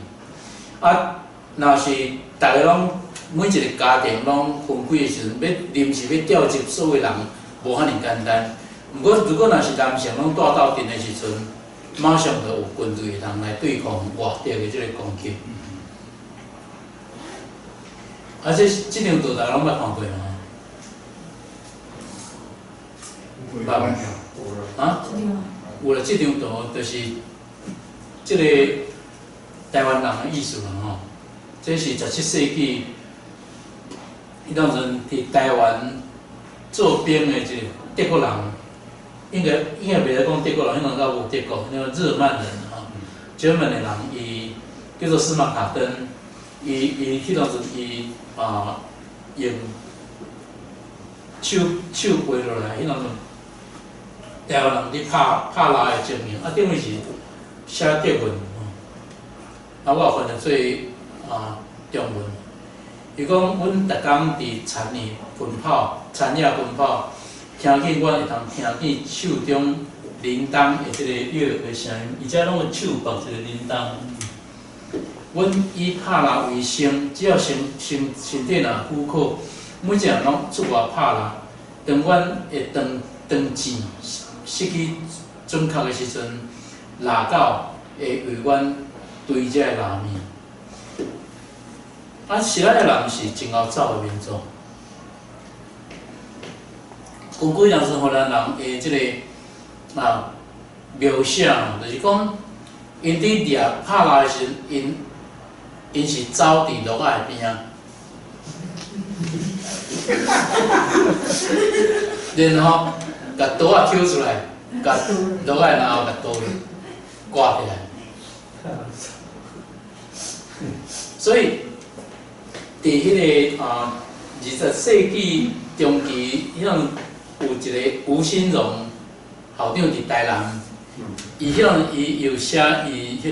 啊，若是逐家攏每一個家庭攏分開的時陣，欲臨時欲調集所有人，無遐爾簡單。毋過，如果若是男性攏蹛鬥陣的時陣，馬上就有軍隊的人來對抗外敵的這個攻擊。啊，這張圖大家攏捌看過無？捌無？啊？有啦，這張圖就是這個台灣人的意思啦吼。這是17世紀，彼當陣佇台灣做兵的一個德國人。應該袂使講德國人，彼當陣猶無德國，那個日耳曼人吼，日耳曼的人，伊叫做司馬卡登，伊彼當陣伊啊用手畫落來，彼當陣台灣人佇拍獵的情形，啊，頂面是寫德文，啊，我翻譯做啊中文。伊講，阮逐工佇田裡奔跑，田野奔跑。聽見阮會通聽見手中鈴鐺的這個樂的聲音，伊遮攏有手縛一個鈴鐺。阮以拍獵為生，只要身體若許可，每一個人攏出外拍獵。當阮會當當箭失去準確的時陣，獵狗會為阮追這個獵物。啊，西拉雅人是真𠢕走的民族。根據當時荷蘭人的這個啊描寫，就是講，𪜶佇掠拍獵的時陣，𪜶是走佇鹿仔的邊仔，然後共刀仔抽出來，共鹿仔的喉共刀割起來。所以，佇彼個啊20世紀中期，彼種有一個吳興榮校長佇台南，伊彼種伊有寫伊彼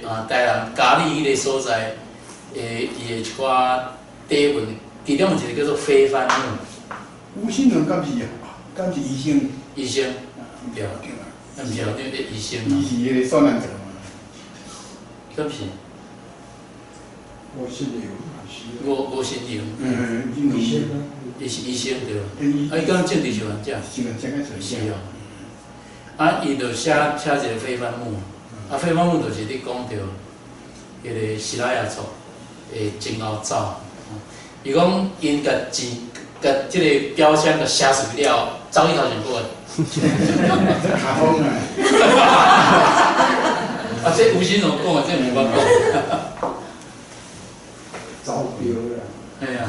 個啊台南佳里彼個所在的伊的一寡底文，其中有一個叫做非番木。
吳新倫敢是敢是醫生？
醫生，對，
對啊，
毋是校長，醫生。
伊是彼個孫蘭德嘛？
敢是？
吳新榮。
吳吳新榮。
醫生。
伊是醫生對。啊，伊敢政治受難者？
受難者
是哦。啊，伊就寫寫一個非番木，啊，非番木就是你講著，彼個西拉雅族會前後走。伊講𪜶共錢共這個標籤共寫出去了，走去頭前過。
卡通啊！
啊，這吳新榮講的，這無法講。
走標啦。
嘿啊，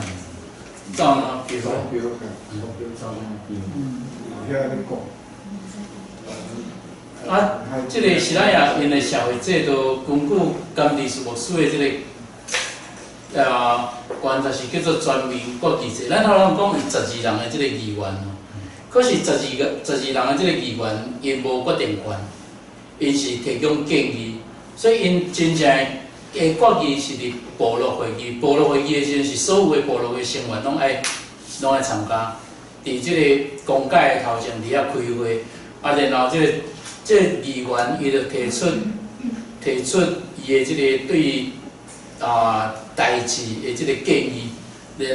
走哪標？
走標，走標，走哪標？有遐咧講。
啊，這個西拉雅𪜶的社會制度，根據甘地斯牧師的這個觀察是叫做全民決議制。咱頭先講有12人的這個議員哦，可是十二人的這個議員，𪜶無決定權，𪜶是提供建議，所以𪜶真正的決議是佇部落會議。部落會議的時陣，是所有的部落的成員攏愛參加，佇這個公界的頭前佇遐開會，啊，然後這個議員伊就提出伊的這個對代誌的這個建議，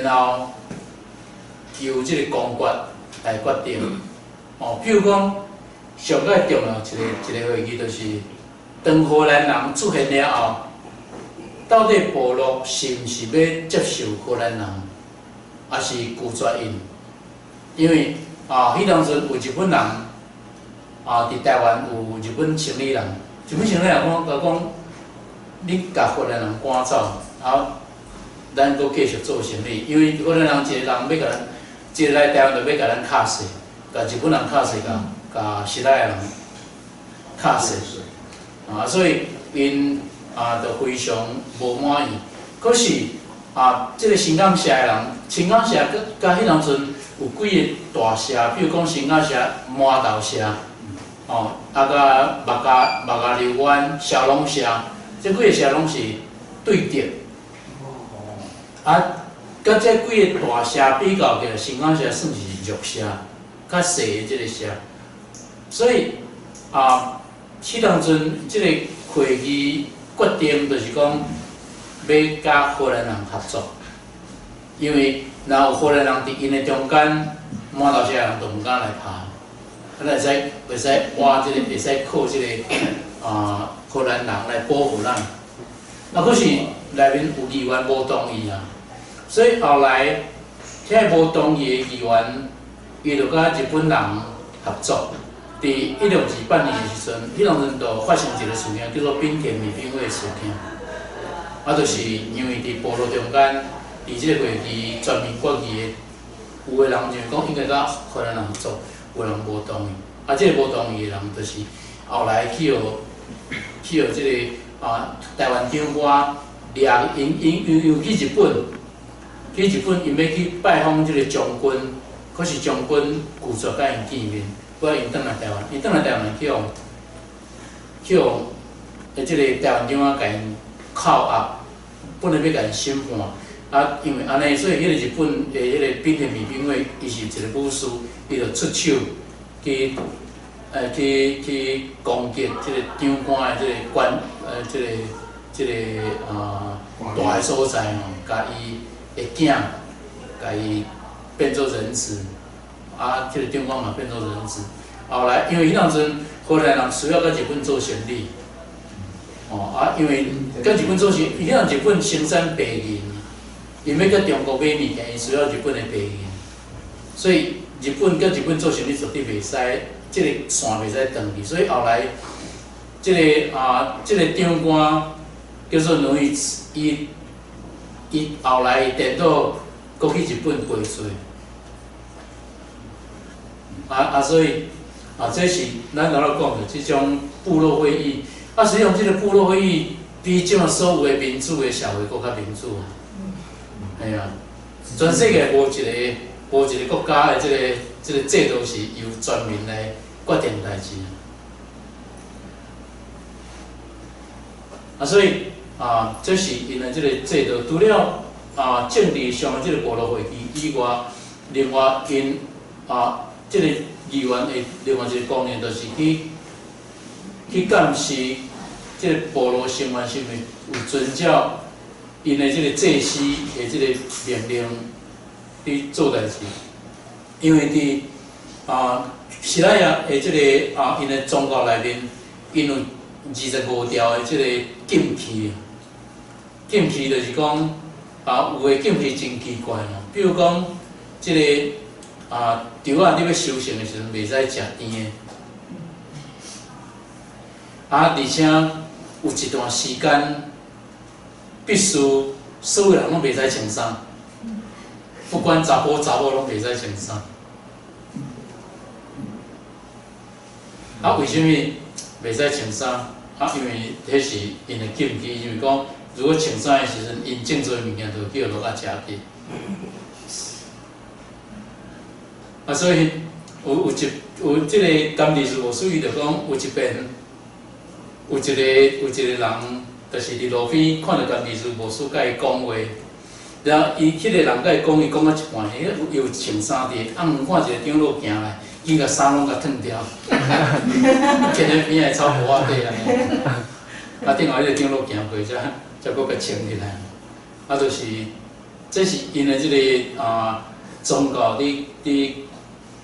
然後由這個公決來決定。哦，比如講，上蓋重要一個會議就是，當荷蘭人出現了後，到底部落是毋是欲接受荷蘭人，抑是拒絕𪜶？因為啊，彼當陣有日本人啊，佇台灣有日本生理人，日本生理人講，共講，你共荷蘭人趕走，啊，咱閣繼續做生意，因為荷蘭人一個人欲共咱，一個來台灣就欲共咱敲稅，共日本人敲稅，共西拉雅人敲稅，啊，所以𪜶啊，就非常無滿意。可是啊，這個新港社的人，新港社佮佮彼當陣有幾个大社，比如講新港社、饃頭社，哦，啊，佮目加溜灣、小龍社，這幾个社攏是對敵。啊，佮這幾个大社比較起來，新港社算是弱社，較細的這個社。所以啊，彼當陣這個會議決定就是講，欲佮荷蘭人合作，因為若有荷蘭人佇𪜶的中間，饃頭社的人就毋敢來拍，啊，會使挖這個，會使靠這個啊荷蘭人來保護咱。啊，可是內面有議員無同意啊，所以後來遐無同意的議員，伊就佮日本人合作。佇1628年的時陣，彼當陣就發生一個事件，叫做濱田米兵衛事件。啊，就是因為佇部落中間，佇這個會議全民決議的，有的人認為講應該佮荷蘭人合作，有的人無同意。啊，這個無同意的人，就是後來去予這個啊台灣長官掠𪜶，𪜶去日本，去日本𪜶欲去拜訪這個將軍，可是將軍拒絕佮𪜶見面。尾仔𪜶轉來台灣，𪜶轉來台灣去予這個台灣長官共𪜶扣押，本來欲共𪜶審判，啊，因為按呢，所以彼個日本的彼個濱田米兵衛，伊是一個武士，伊就出手去攻擊這個長官的這個官，這個蹛的所在吼，共伊的囝，共伊變做人質，啊，這個長官嘛變做人質。後來，因為彼當陣荷蘭人需要佮日本做生意，哦啊，因為佮日本做生意，彼當日本生產白銀，𪜶欲佮中國買物件，𪜶需要日本的白銀，所以日本佮日本做生意絕對袂使，這個線袂使斷去。所以後來，這個長官叫做奴伊，伊後來顛倒，閣去日本賠罪，啊，所以。啊，這是咱頭仔講的這種部落會議。啊，實際上這個部落會議比這馬所有的民主的社會閣較民主。嘿啊，全世界無一個國家的這個制度是由全民來決定代誌。啊，所以啊，這是𪜶的這個制度。除了啊政治上的這個部落會議以外，另外𪜶啊，這个議員的另外一個功能，就是去監視這个部落成員是毋是有遵照𪜶的這个祭司的這個命令佇做代誌。因為佇西拉雅的這个𪜶的宗教內面，𪜶有25條的這个禁忌。禁忌就是講有的禁忌真奇怪吼，比如講這个豬仔你欲收成的時陣，袂使食甜的。而且有一段時間，必須所有人攏袂使穿衫，不管查埔查某攏袂使穿衫。為啥物袂使穿衫？因為彼是𪜶的禁忌，就是講，如果穿衫的時陣，𪜶種做的物件就叫鹿仔食去。所以有這个甘地師牧師伊就講，有一遍有一個人，就是佇路邊看著甘地師牧師佮伊講話，然後伊彼個人佮伊講，伊講到一半，伊有穿衫佇，遠看一個長老行來，伊共衫攏共脫掉，牽咧邊仔草匏仔底按呢。頂後彼個長老行過，才才閣共穿起來。就是，這是𪜶的這个宗教佇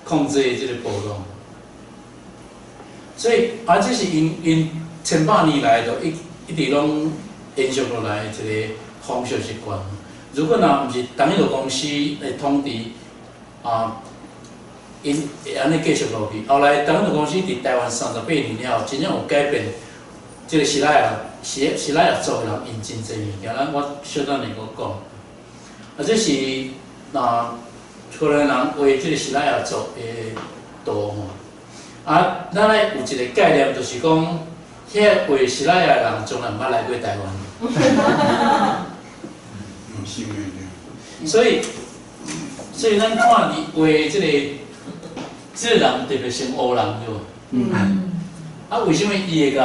控制這個部落。所以這是𪜶千百年來就一直攏延續落來的一個風俗習慣。如果若毋是東印度公司的統治，𪜶會按呢繼續落去。後來東印度公司佇台灣38年了後，真正有改變。這个西拉雅族的人𪜶真濟物件，咱我小等下閣講。這是荷蘭人畫這个西拉雅族的圖吼。咱愛有一个概念，就是講，遐畫西拉雅的人從來毋捌來過台灣。所以咱看伊畫這个人特別像烏人對無？為啥物伊會共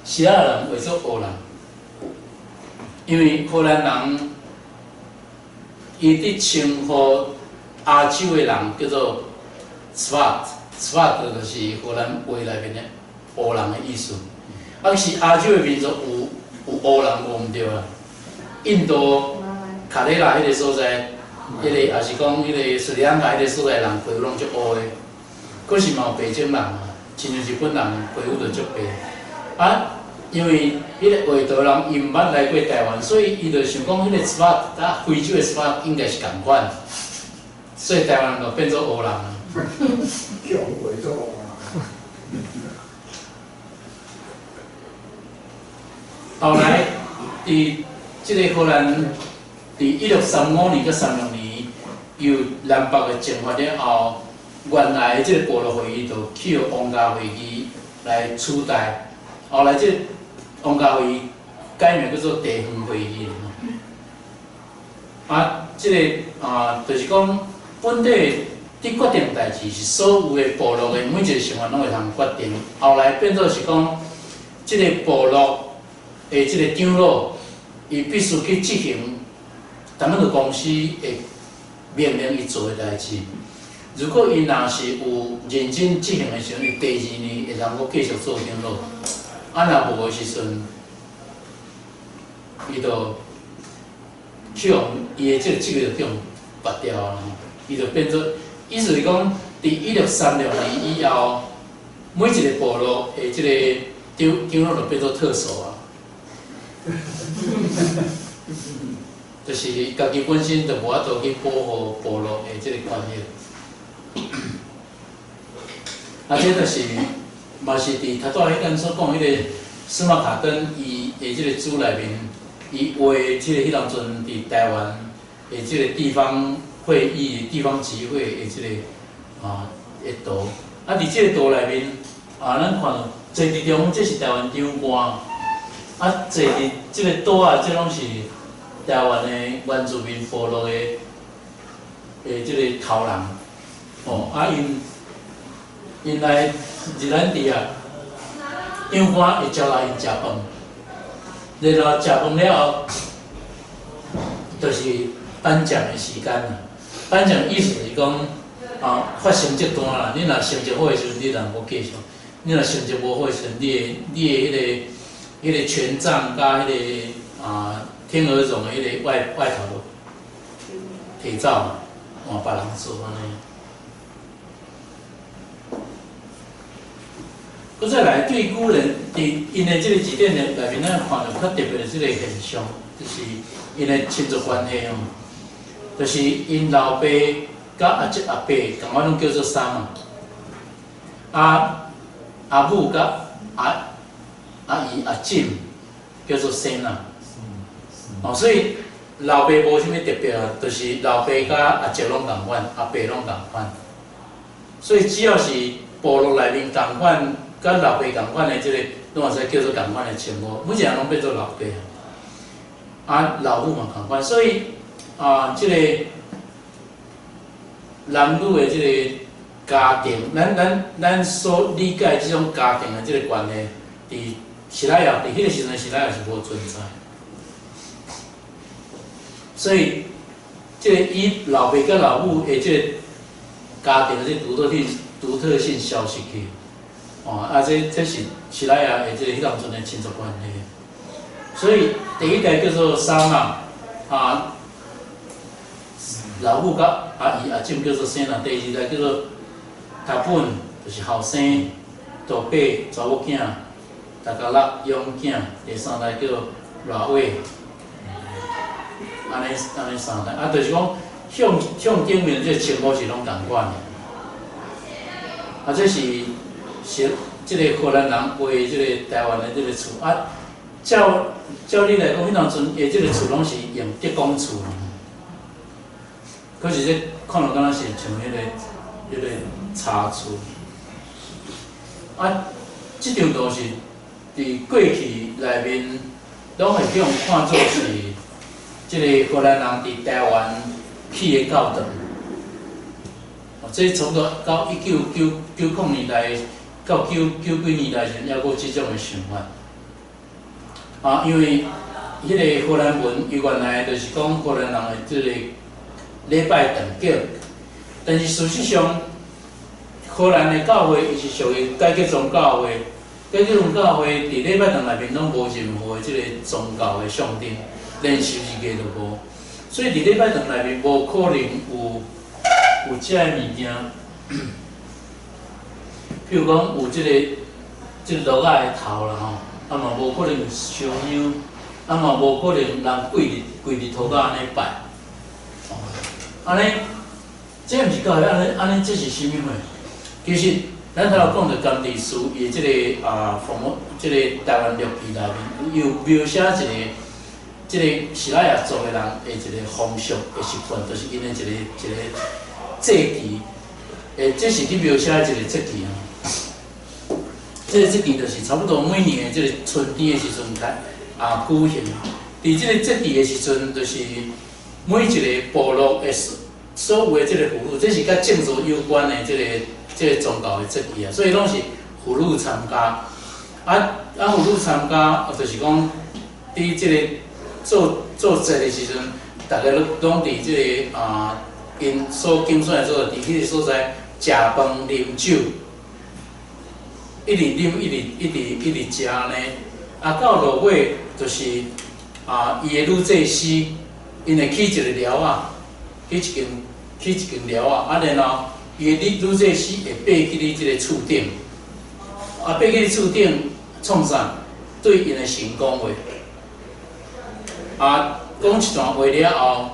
西拉雅人畫做烏人？因為荷蘭人伊佇稱呼亞洲的人叫做 Zwart，Zwart 就是荷蘭話內面的烏人的意思。是亞洲的民族有烏人無毋對啊？印度卡雷拉彼个所在，彼个也是講彼个斯里蘭卡彼个所在人皮膚攏足烏的，閣是嘛有白種人啊，親像日本人皮膚就足白。因為彼個畫圖人伊毋捌來過台灣，所以伊就想講彼個 Zwart，非洲的 Zwart 應該是仝款，所以台灣人就變做烏人。
叫畫做烏人。
後來，佇這个荷蘭，佇1635年佮36年，由南北的征伐了後，原來的這个部落會議就去予王家會議來取代。後來這个王家會議改名叫做地方會議。這个就是講本地佇決定代誌是所有的部落的每一個成員攏會通決定。後來變做是講，這个部落的這个長老，伊必須去執行東印度公司的命令，伊做的代誌。如果伊若是有認真執行的時陣，伊第二年會通閣繼續做長老。若無的時陣，伊就去予伊的這個職位就去予拔掉啊！伊就變做，意思是講，佇1636年以後，每一個部落的這個長老就變做特首啊。就是家己本身就無法度去保護部落的這個權益。這就是嘛是佇頭拄仔彼間所講彼个司馬卡登伊的這個書內面，伊畫這个彼當陣佇台灣的這個地方會議、地方集會的這个的圖。佇這個圖內面咱看坐佇中央這是台灣長官，坐佇這個桌仔，這攏是台灣的原住民部落的這個頭人，𪜶來入咱佇啊，長官會招來𪜶食飯，然後食飯了後，就是頒獎的時間啦。反正意思是講，啊，發成績單啦，你若成績好的時陣，你人無繼續；你若成績無好的時陣，你的彼個權杖佮彼個啊天鵝絨的彼個外套都提走，換別人做按呢。閣再來對古人佇𪜶的這个字典內面，咱看著較特別的這个現象，就是𪜶的親族關係哦，就是𪜶老爸佮阿叔阿伯仝款攏叫做三嘛，啊阿母佮阿姨阿婶叫做生啊，哦，所以老爸無啥物特別啊，就是老爸佮阿叔攏仝款，阿伯攏仝款，所以只要是部落內面仝款。佮老爸仝款的這个，攏會使叫做仝款的稱呼，每一個人攏變做老爸啊。啊，老母嘛仝款，所以啊，這個男女的這個家庭，咱所理解這種家庭的這個關係，佇西拉雅，佇彼個時陣西拉雅是無存在。所以，這個以老爸佮老母的這個家庭的這獨特性消失去。哦，啊，這是西拉雅的這個彼當陣的親族關係，所以第一代叫做三啊，啊，老母佮阿姨阿婶叫做生啊，第二代叫做塔本，就是後生，大伯查某囝，大家樂養囝，第三代叫熱偉，按呢三代，啊，就是講向頂面這個稱呼是攏仝款的，啊，這是。是這个荷蘭人畫這个台灣的這个厝啊，照理來講，彼當陣的這个厝攏是用竹工厝，可是這看落敢若是像彼個柴厝。啊，這張圖是佇過去內面，攏會予人看做是這个荷蘭人佇台灣起的教堂。哦，這差不多到1990年代。到九九幾年代時，猶閣有這種的想法。啊，因為彼個荷蘭文，伊原來就是講荷蘭人的這個禮拜堂叫，但是事實上，荷蘭的教會伊是屬於改革宗教會，改革宗教會佇禮拜堂內面攏無任何的這個宗教的象徵，連十字架都無，所以佇禮拜堂內面無可能有這个物件。比如講有這个鹿仔的頭啦吼，啊嘛無可能有燒香，啊嘛無可能人跪佇塗跤按呢拜，哦，按呢，這毋是教會，按呢，這是啥物貨？其實咱頭先講著甘地書伊的這个啊，父母這个台灣略記內面，有描寫一個這個西拉雅族的人的一個風俗的習慣，就是𪜶的一個祭祀，這是佇描寫一個節期啊。這個節期就是差不多每年的這個春天的時陣開啊舉行。佇這個節期的時陣，就是每一個部落的所有的這個婦女，這是佮政治有關的這個宗教的節期啊，所以攏是婦女參加。啊，婦女參加，就是講佇這個做節的時陣，大家攏佇這個啊，𪜶所揀選的所在，佇彼個所在食飯啉酒。一直啉，一直一直一直食呢，啊，到落尾就是啊，伊的女祭司，𪜶會起一個寮仔，起一間寮仔，啊，然後伊的女祭司會爬去你這個厝頂，啊，爬去厝頂創啥？對𪜶的神講話，啊，講一段話了後，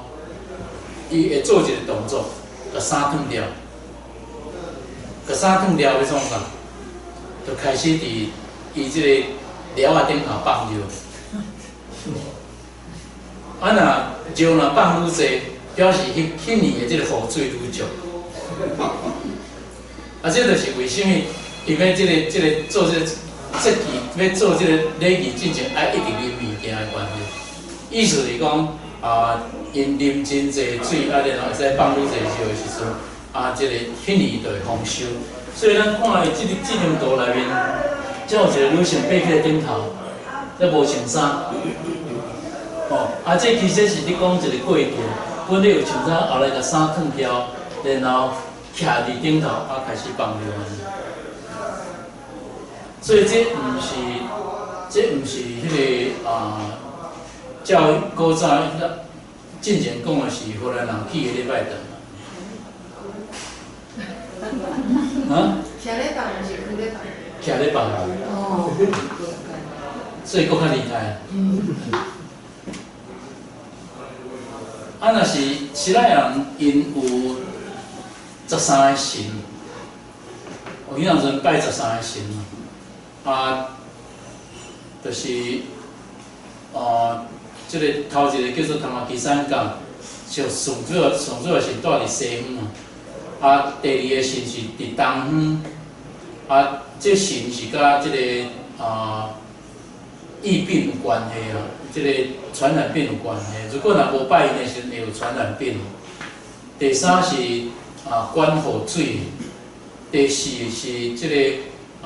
伊會做一個動作，共衫脫掉，共衫脫掉欲創啥？就開始佇伊這個寮仔頂頭放尿，啊若尿若放愈濟，表示彼年的這個雨水愈足。啊，這就是為啥物伊欲這個做這個節期，欲做這個禮儀進前愛一直啉物件的關係。意思是講啊，𪜶啉真濟水，啊，然後會使放愈濟尿的時陣，啊，這個彼年就會豐收。所以咱看伊這張圖內面，才有一個女性爬起來頂頭，這無穿衫。哦，啊，這其實是咧講一個過去。本來有穿衫，後來共衫脫掉，然後徛佇頂頭，啊，開始放尿按呢。所以這毋是彼个啊，照古早進前講的是荷蘭人起的禮拜堂。啊？
徛咧放，毋是囥咧放。
徛咧放。
哦。
所以閣較厲害。啊，若是西拉雅人，𪜶有十三个神，哦，彼當陣拜十三個神嘛，啊，就是，哦，這个頭一个叫做頭仔基山港，就上主要是住佇西方嘛，啊，第二个神是佇東方，啊，這神是佮這个啊疫病有關係啊，這个傳染病有關係。如果若無拜𪜶的時陣，會有傳染病。第三是啊管雨水，第四是這个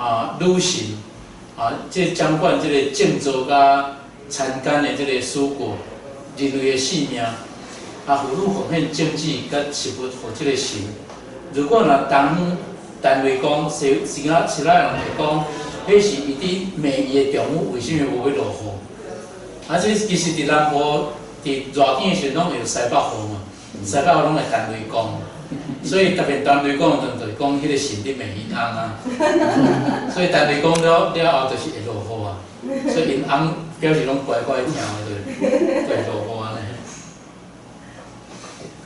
啊女神，啊這掌管這个種作佮田間的這个蔬果，人類的性命，啊婦女奉獻種子佮食物予這个神。如果若東方單位講，西西仔西仔人會講，彼是伊佇罵伊的丈夫為啥物無欲落雨？啊，這其實佇南部佇熱天的時陣攏會有西北雨嘛，西北雨攏會陳雷公，所以特別陳雷公的時陣，就是講彼个神佇罵𪜶翁啊，所以陳雷公了了後就是會落雨啊，所以𪜶翁表示攏乖乖聽話，就會落雨按呢。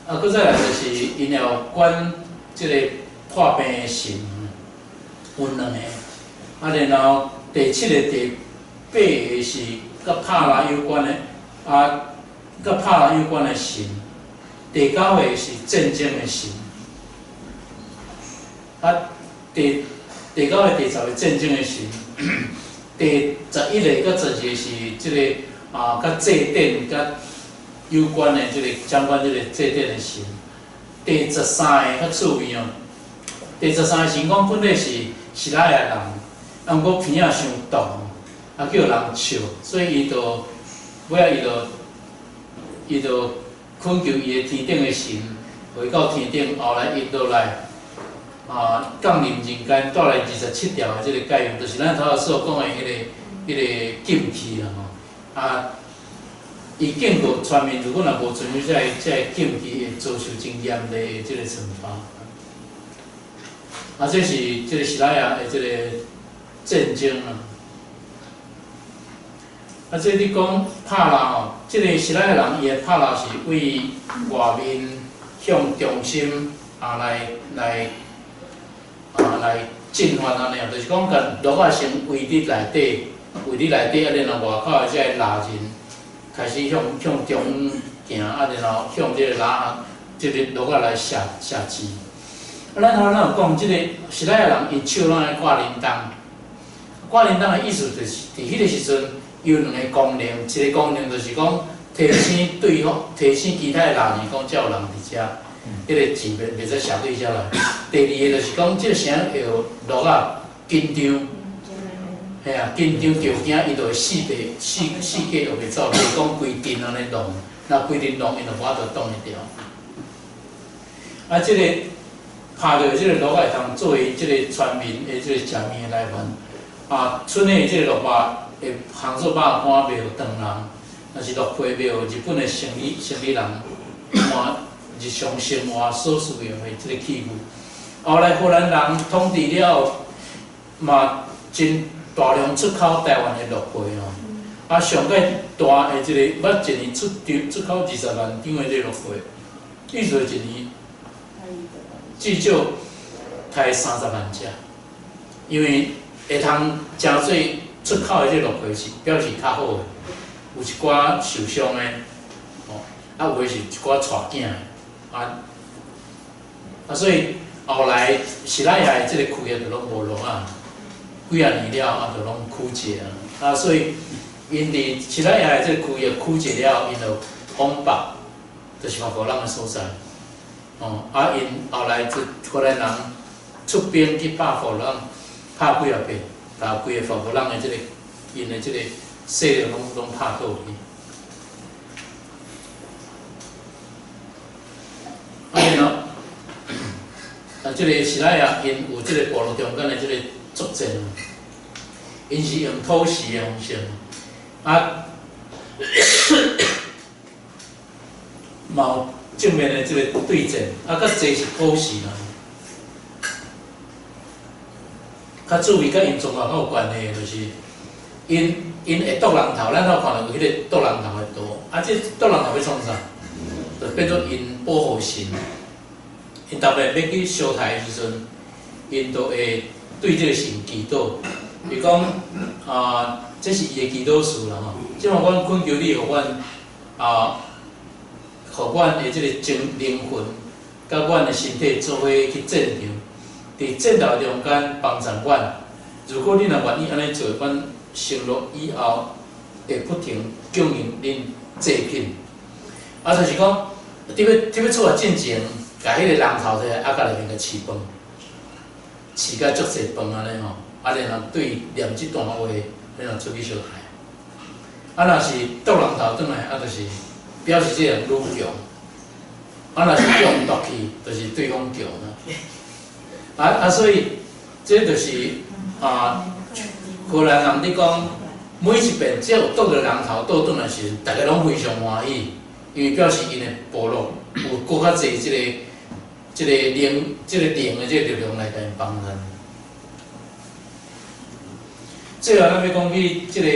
啊，閣再來就是𪜶會管這个破病的神，有兩个，啊，然後第七个、第八个是佮拍獵有關的，啊，佮拍獵有關的神。第九个是戰爭的神，啊，第九個、第十個戰爭的神，第十一个佮十二個是這个啊，佮祭典佮有關的這个掌管這个祭典的神。第十三个較趣味哦，第十三个神講本來是西拉雅人，啊，毋過鼻仔傷毒，啊叫人笑，所以伊就尾仔伊就懇求伊的天頂的神回到天頂，後來伊落來啊降臨人間，帶來27條的這个誡約，就是咱頭仔所講的彼个禁忌啦吼。啊，伊警告村民，如果若無遵守這个禁忌，會遭受真嚴厲的這个懲罰。啊，這是這个西拉雅的這个戰爭啊。啊，這你講拍獵吼，這个西拉雅人伊的拍獵是對外面向中心啊來進發按呢，就是講共鹿仔先圍佇內底，圍佇內底啊，然後外口的這个獵人開始向中行，啊，然後向這个獵這个鹿仔來射箭。啊，咱頭仔有講，這个西拉雅人𪜶手攏愛掛鈴鐺，掛鈴鐺的意思就是佇彼个時陣有兩个功能，一个功能就是講提醒對方，提醒其他的獵人講，遮有人佇遮，彼个箭袂使射對遮來。第二个就是講，這个聲會予鹿仔緊張，嘿啊，緊張著驚，伊就會四界學袂走，袂講規陣按呢弄，若規陣弄，𪜶就無法度擋會牢。啊，這个拍著這个鹿仔會通作為這个村民的這个食物的來源。啊，賰的這个鹿肉會烘做肉乾賣予唐人，若是鹿皮賣予日本的生理人換日常生活所需用的這个器具。後來荷蘭人統治了後，嘛真大量出口台灣的鹿皮哦。啊，上蓋大的這个，捌一年出口20萬張的這个鹿皮，意思一年至少刣30萬隻，因為會通誠濟出口的這个鹿皮是表示較好的，有一寡受傷的，吼，啊有的是一寡帶囝的，啊，所以後來西拉雅的這個區域就攏無鹿仔，幾仔年了啊，就攏枯竭啊，啊，所以𪜶佇西拉雅的這個區域枯竭了，𪜶就往北，就是法國人的所在，哦，啊，𪜶後來這荷蘭人出兵去拍法國人，拍幾仔遍，共規个法國人的這个𪜶的這个勢力攏拍倒去。這个西拉雅𪜶有這个部落中間的這个作戰，𪜶是用土司的方式，啊，嘛有正面的這个對戰，啊，較濟是土司啦。較注意，佮𪜶宗教較有關係的，就是𪜶會剁人頭，咱有看著有彼个剁人頭的圖，啊，這剁人頭欲創啥？就變做𪜶保護神。𪜶逐擺欲去相刣的時陣，𪜶都會對這个神祈禱，伊講啊，這是伊的祈禱詞啦吼。這馬阮懇求你，予阮啊，予阮的這个精靈魂，佮阮的身體做伙去戰場，佇戰鬥中間幫助阮。如果你若願意按呢做，阮承諾以後會不停供應恁祭品。啊，就是講，佇欲出發進前，共彼个人頭摕來壓甲內面共飼飯，飼甲足濟飯按呢吼，啊，然後對念這段話，然後出去相刣。啊，若是剁人頭轉來，啊，就是表示這个人愈強。啊，若是叫人剁去，就是對方強啊。所以這就是啊，荷蘭人咧講，每一遍只要有剁著人頭倒轉來時，逐家攏非常歡喜，因為表示𪜶的部落有閣較濟這個靈、這個靈的這個力量來共𪜶幫咱。最後，咱欲講起這个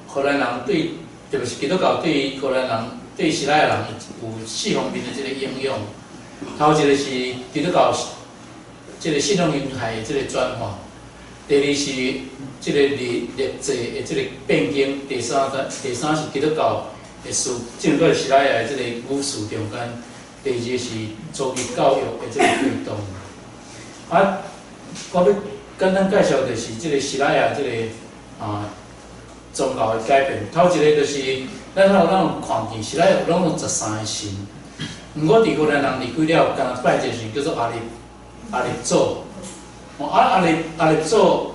荷蘭人對，特別是基督教對荷蘭人、對西拉雅人有四方面的這個影響。頭一个是基督教這个信仰形態的這個轉化，第二是這个禮制的這個變更，第三是基督教的事進入到西拉雅的這個語詞中間，第二個是組織教育的這個推動。啊，我欲簡單介紹就是這個西拉雅這個宗教的改變。頭一个就是咱有看見西拉雅攏有13个神。毋過佇荷蘭人離開了，敢若拜一个神叫做阿立祖。哦，啊阿立祖，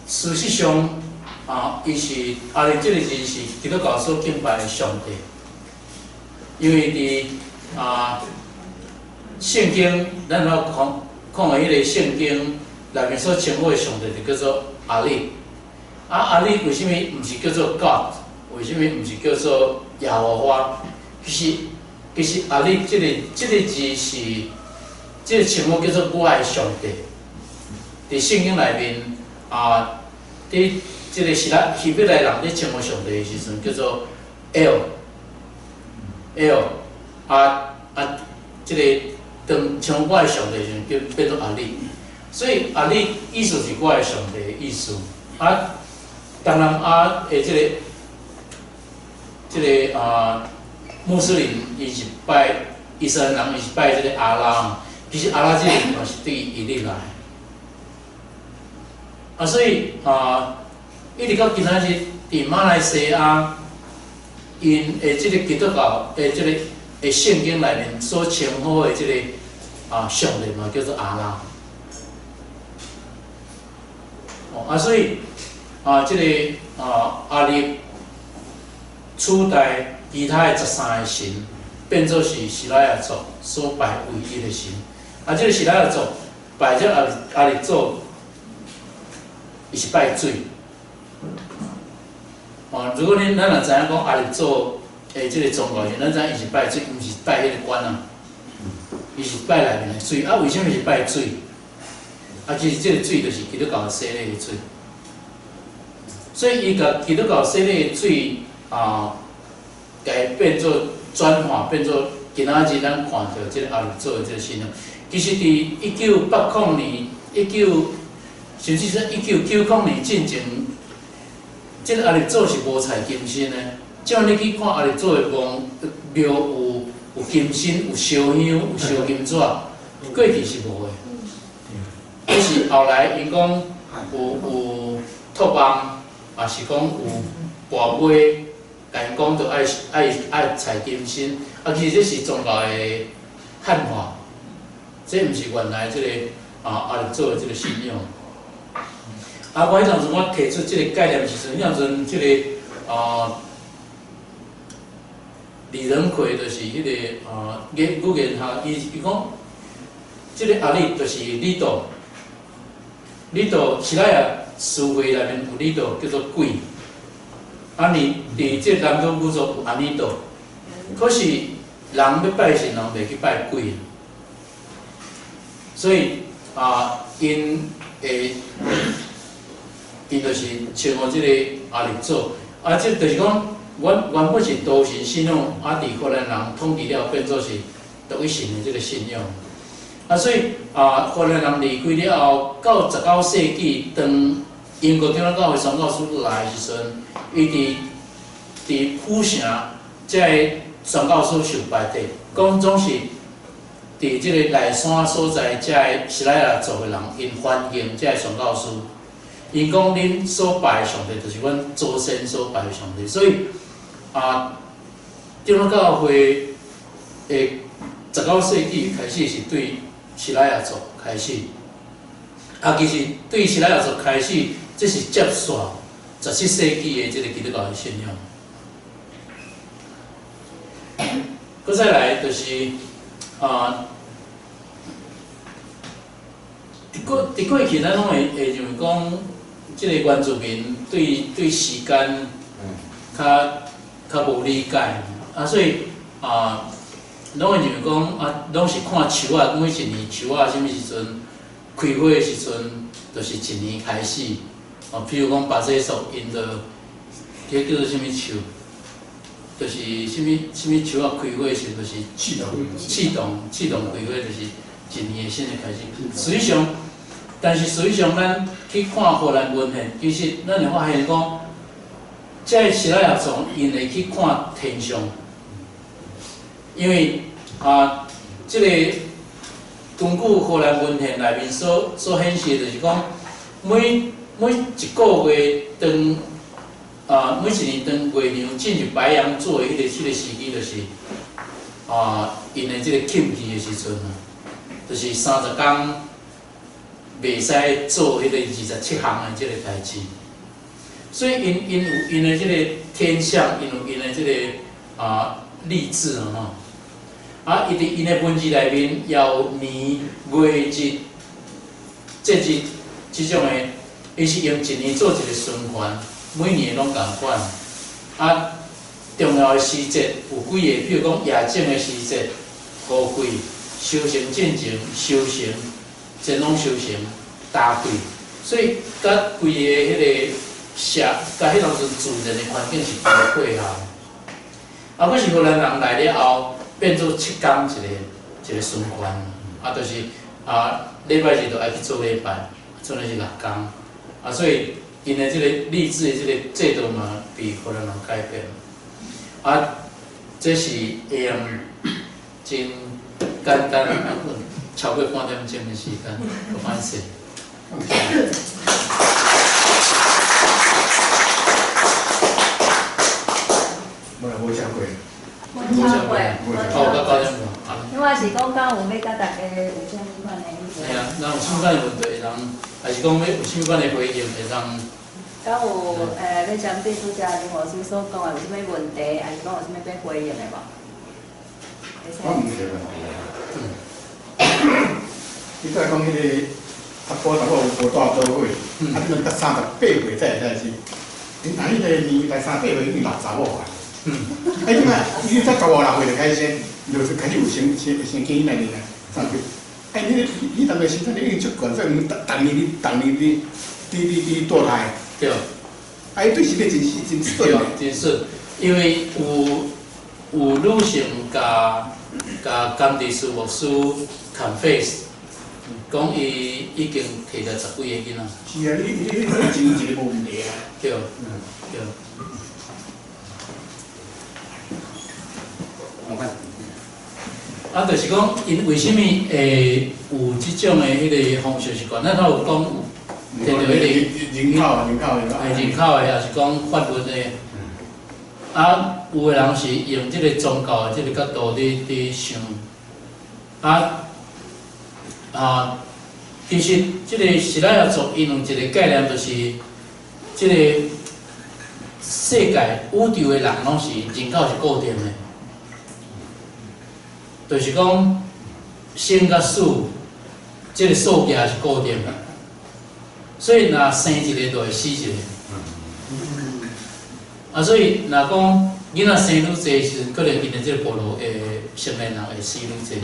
事實上啊，伊是阿立這个字是基督教所敬拜的上帝。因為佇聖經，咱若看看的彼个聖經內面所稱呼的上帝，就叫做阿立。啊，阿立為啥物毋是叫做 God？為啥物毋是叫做耶和華？其實阿立這個字是這個稱呼叫做我的上帝。佇聖經內面啊，佇這個是咱希伯來人咧稱呼上帝的時陣，叫做 El El 這個當稱呼我的上帝的時陣，叫變做阿立。所以阿立意思是我的上帝的意思。啊，東南亞的這個穆斯林伊是拜伊斯蘭人，伊是拜這个阿拉。其實阿拉這個嘛是對伊立來。啊，所以啊，一直到今仔日，佇馬來西亞，𪜶的這個基督教的這個的聖經內面所稱呼的這個上帝嘛，叫做阿拉。哦，啊，所以啊，這個阿立取代其他的13个神，變做是西拉雅族所拜唯一的神。啊，這個西拉雅族拜這阿立祖，伊是拜水。哦，如果咱若知影講阿立祖的這個宗教時，咱知影伊是拜水，毋是拜彼个罐仔，伊是拜內面的水。啊，為啥物是拜水？啊，其實這個水就是基督教洗禮的水。所以伊共基督教洗禮的水啊，共伊變做轉化，變做今仔日咱看著這个阿立祖的這個信仰。其實佇1980年，甚至說1990年進前，這个阿立祖是無採金身的。只要你去看阿立祖的墓廟，有金身、有燒香、有燒金紙，過去是無的。只是後來𪜶講有託夢，也是講有跋杯，共𪜶講著愛採金身。啊，其實這是宗教的漢化，這毋是原來這個阿立祖的這個信仰。啊，我彼當陣我提出這個概念的時陣，彼當陣這個李仁奎就是彼个啊语言学，伊讲，這个阿里就是李道，李道西拉雅词汇内面有李道叫做鬼，啊，你佇這個南岛语族有阿尼道，可是人欲拜神，人袂去拜鬼，所以啊，𪜶會，𪜶就是稱呼這個阿里祖，啊，這就是講，原本是多神信仰，啊，佇荷蘭人統治了，變做是獨一神的這個信仰。啊，所以啊，荷蘭人離開了後，到19世紀，當英國長老教會宣教師來的時陣，伊佇府城，這个宣教師受排斥，講總是佇這个內山所在，這个西拉雅族的人，𪜶歡迎這个宣教師。𪜶講恁所拜的上帝，就是阮祖先所拜的上帝，所以啊，長老教會的19世紀開始是對西拉雅族開始，啊，其實對西拉雅族開始，這是接續17世紀的這個基督教的信仰。閣再來就是啊，佇過去，咱攏會認為講，這個原住民對時間較無理解，啊，所以啊，攏會認為講啊，攏是看樹仔，每一年樹仔啥物時陣開花的時陣，就是一年開始。哦，比如講巴西樹，𪜶就彼叫做啥物樹，就是啥物啥物樹仔開花的時陣，就是
刺桐，
刺桐開花就是一年的新的開始。實際上，但是實際上，咱去看荷蘭文獻，其實咱會發現講，這個西拉雅族𪜶會去看天象，因為啊，這個根據荷蘭文獻內面所顯示的，就是講每一個月當啊，每一年當月亮進入白羊座的彼個時期，就是啊，𪜶的這個慶期的時陣啊，就是30天袂使做彼個27項的這個代誌，所以𪜶有𪜶的這個天象，𪜶有𪜶的這個啊曆制啊吼，啊，伊佇𪜶的文字內面也有年、月、日、節日這種的，伊是用一年做一個循環，每年攏仝款。啊，重要的時節有幾个，比如講夜種的時節、雨季、收成進前、收成、前往收成、冬季，所以佮規个彼個社，佮彼當陣自然的環境是無配合。啊，閣是荷蘭人來了後，變做7工一個一個循環，啊，就是啊，禮拜日就愛去做禮拜，做的是6工，啊，所以𪜶的這個曆制的這個制度嘛，被荷蘭人改變。啊，這是會用真簡單，超過半點鐘的時間，歹勢。
無啦，無超過。
無超過，
哦，到9點半。
因為是講敢有欲佮大家有啥物款的意見？
嘿啊，咱有啥物款的問題會當，還是講欲有啥物款的回應會當？
敢有欲針對拄才林老師所講的有啥物問題，還是講有啥物欲回應的無？
我毋是問題。你拄才講彼個阿婆查某無帶做伙，啊，你講38歲才會使是？你若彼個年代38歲已經老查某啊。啊，伊嘛，伊才15、16歲就開始，就是開始有生囝仔爾啊，三歲。哎，你當個生產力已經足懸，所以逐年你逐年你墮胎。
對。
啊，伊對身體真真損。
對，真損，因為有女性共甘地斯牧師 confess，講伊已經提了10幾個囡仔。
是啊，你真一個無問題啊。
對，對。啊，就是講，𪜶為啥物會有這種的彼個風俗習慣？咱頭有講有提著彼個
人口的，
人口的，抑是講法律的。啊，有的人是用這個宗教的這個角度佇想。啊，其實這個西拉雅族𪜶有一個概念，就是這個世界宇宙的人攏是人口是固定的。就是講生佮死，這个數字是固定的，所以若生一个就會死一個。啊，所以若講囡仔生愈濟時陣，可能𪜶的這个部落的成年人會死愈濟。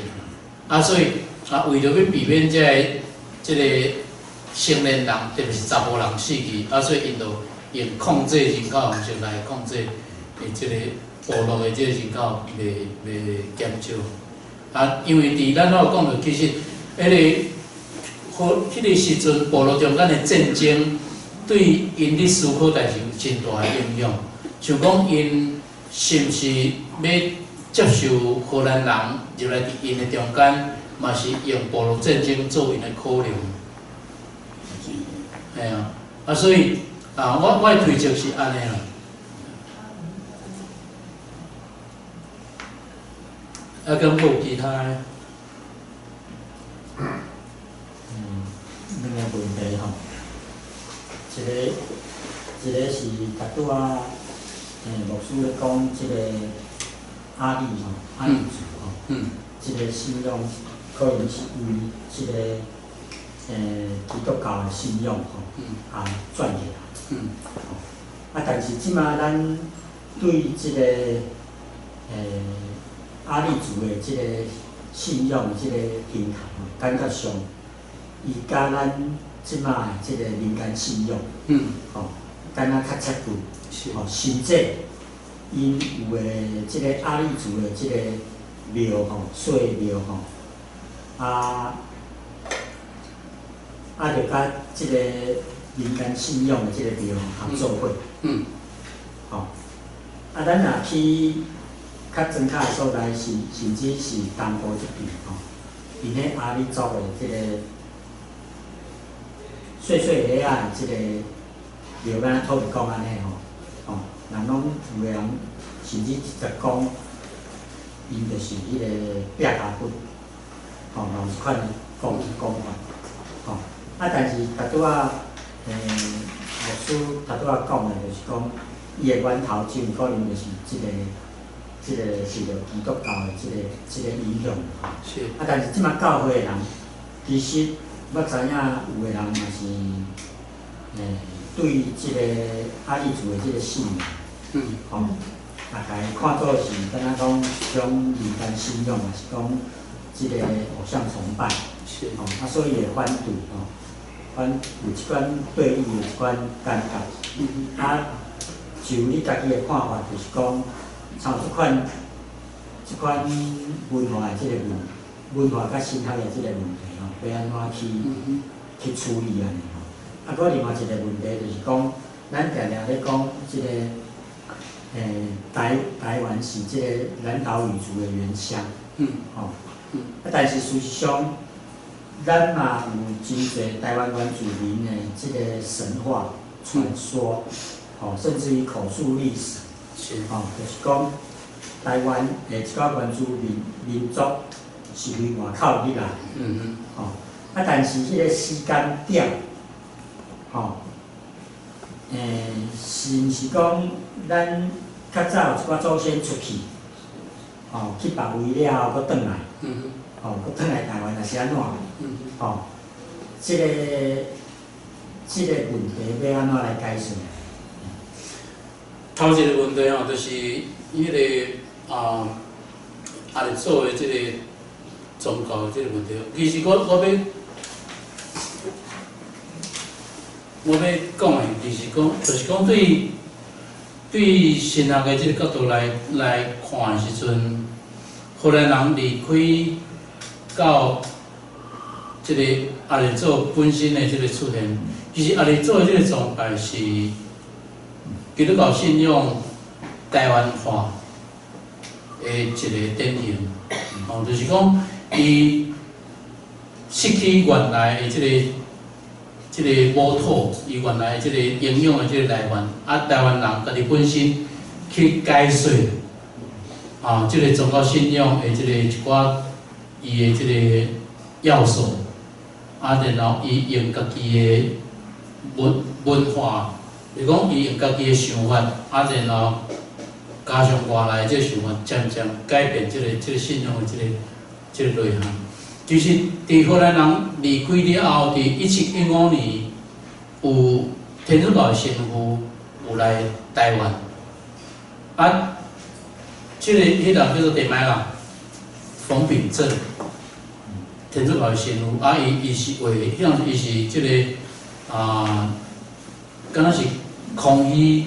啊，所以啊，為著欲避免這个成年人，特別是查埔人死去，啊，所以𪜶就用控制人口方式來控制這个部落的這个人口袂減少。啊，因為佇咱我有講著，其實彼个好，彼个時陣部落中間的戰爭，對𪜶咧思考代誌有真大的影響。像講𪜶是毋是欲接受荷蘭人入來佇𪜶的中間，嘛是用部落戰爭做𪜶的考量。嘿啊，啊所以啊，我的推測是按呢啦。啊，敢閣有其他的？
兩个問題吼，一個是頭拄仔，牧師咧講這个阿里吼，阿里族吼，這个信仰可能是為這个基督教的信仰吼，啊轉起來。啊，但是這馬咱對這个阿里族的這个信仰的這个形態吼，感覺上，伊佮咱這馬的這个民間信仰，吼，敢若較接近，吼，甚至𪜶有的這个阿里族的這个廟吼，細廟吼，啊，就佮這个民間信仰的這个廟合做伙，吼，啊，咱若去較莊跤的所在，甚至是東部這邊吼，𪜶咧阿里族的這个細細个仔的這个廟，敢若土地公按呢吼，吼，人攏有的人甚至直接講，𪜶就是彼个壁跤骨，吼，嘛有這款的講法，吼，啊，但是頭拄仔，牧師頭拄仔講的，就是講伊的源頭真有可能就是這个受著基督教的這个影響，吼。啊，但是這馬教會的人，其實我知影有的人嘛是，對這个阿里族的這个信仰，吼，啊，共伊看做是敢若講一種民間信仰，抑是講這个偶像崇拜，吼，啊，所以會反對，吼，有這款對立的這款感覺。啊，就你家己的看法，就是講，像這款文化的這个文化佮神學的這个問題吼，欲按怎去處理按呢吼？啊，閣另外一个問題就是講，咱定定咧講這个，台灣是這个南島語族的原鄉，吼，啊，但是事實上，咱嘛有真濟台灣原住民的這个神話傳說，吼，甚至於口述歷史，吼，就是講台灣的一寡原住民民族是佇外口入來，吼，啊，但是彼个時間點，吼，是毋是講咱較早有一寡祖先出去，吼，去別位了後，閣轉來，吼，閣轉來台灣，抑是按怎？吼，這个問題欲按怎來解釋？
頭一个問題吼，就是彼个啊，阿里做的這个宗教的這个問題。其實我欲講的，就是講對神學的這个角度來看的時陣，荷蘭人離開到這个阿里祖本身的這个出現，其實阿里祖的這个崇拜是基督教信仰台灣化的一个典型，吼，就是講伊失去原來的這个母土，伊原來的這个營養的這个來源，啊，台灣人家己本身去解說，啊，這个宗教信仰的這个一寡伊的這个要素，啊，然後伊用家己的文化，就是講伊用家己的想法，啊，然後加上外來的這个想法，漸漸改變這个信仰的這个這個內涵。其實，佇荷蘭人離開了後，佇1715年，有天主教的神父有來台灣，啊，這個彼人叫做佇麥啦，馮秉正，天主教的神父，啊，伊是畫，彼陣伊是這個啊，敢若是康熙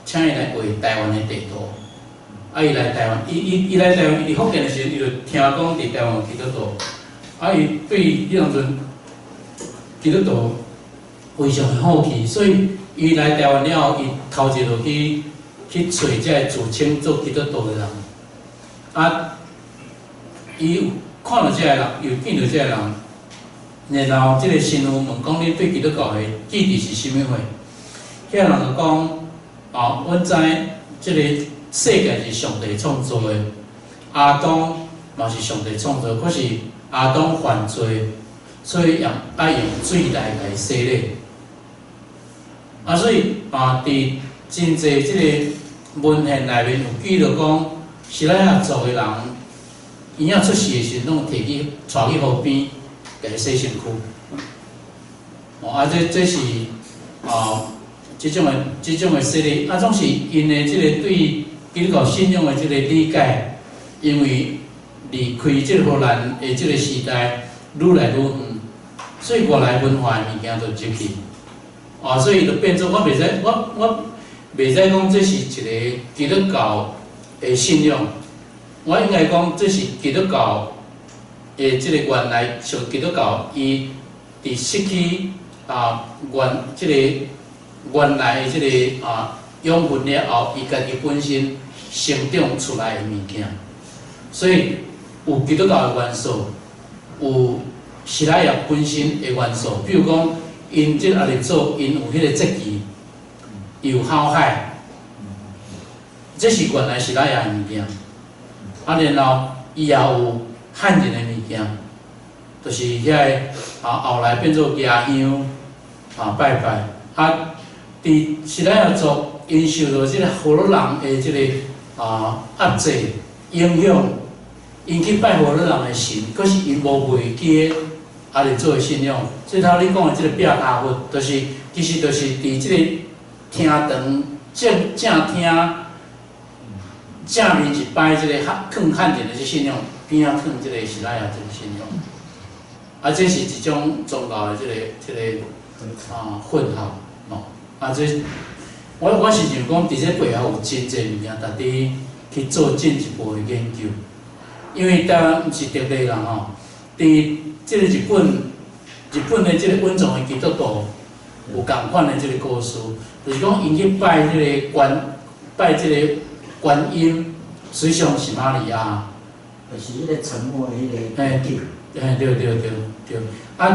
請伊來畫台灣的地圖，啊，伊來台灣，伊來台灣，伊佇福建的時陣，伊就聽講佇台灣有基督徒，啊，伊對彼當陣基督徒非常的好奇，所以伊來台灣了後，伊頭一個去揣這个自稱做基督徒的人，啊，伊有看著這个人，又見著這个人，然後這个神父問講：你對基督教的記憶是啥物貨？彼个人就講：哦，阮知這個世界是上帝創造的，亞當嘛是上帝創造，可是亞當犯罪，所以用愛用水來共伊洗禮。啊，所以啊，佇真濟這個文獻內面有記錄講，西拉雅族的人，嬰仔出世的時陣，攏提去帶去河邊，共伊洗身軀。哦，啊，這是啊，這種的洗禮，啊，總是𪜶的這個對基督教信仰的這個理解，因為離開這個荷蘭的這個時代愈來愈遠，所以外來文化的物件就入去。啊，所以就變做我袂使講這是一個基督教的信仰，我應該講這是基督教的這個原來像基督教伊佇失去啊這個原來的這個啊養分了後，伊家己本身成長出來的物件，所以有基督教的元素，有西拉雅本身的元素，比如講。𪜶這阿里做，𪜶有彼个節期，有好海，這是原來西拉雅的物件。啊，然後伊也有漢人的物件，就是遐个啊，後來變做蜈香啊拜拜。啊，佇西拉雅族，𪜶受著這个河洛人的這个啊壓制影響，𪜶去拜河洛人的神，可是𪜶無袂記阿里做的信仰，所以頭你講的這個壁跤佛，就是其實就是佇這個廳堂正正廳正面是擺這個漢囥漢人的這信仰，邊仔囥這個西拉雅這個信仰，啊，這是一種宗教的這個啊混合哦，啊這我是認為講，佇這背後有真濟物件，值得去做進一步的研究，因為台灣毋是特例啦吼，佇這個日本的這個穩重的基督徒有仝款的這個故事，就是講𪜶去拜這個觀音，實際上是瑪利亞，
就是彼個沉默的彼個
嘿，嘿，對對對對，啊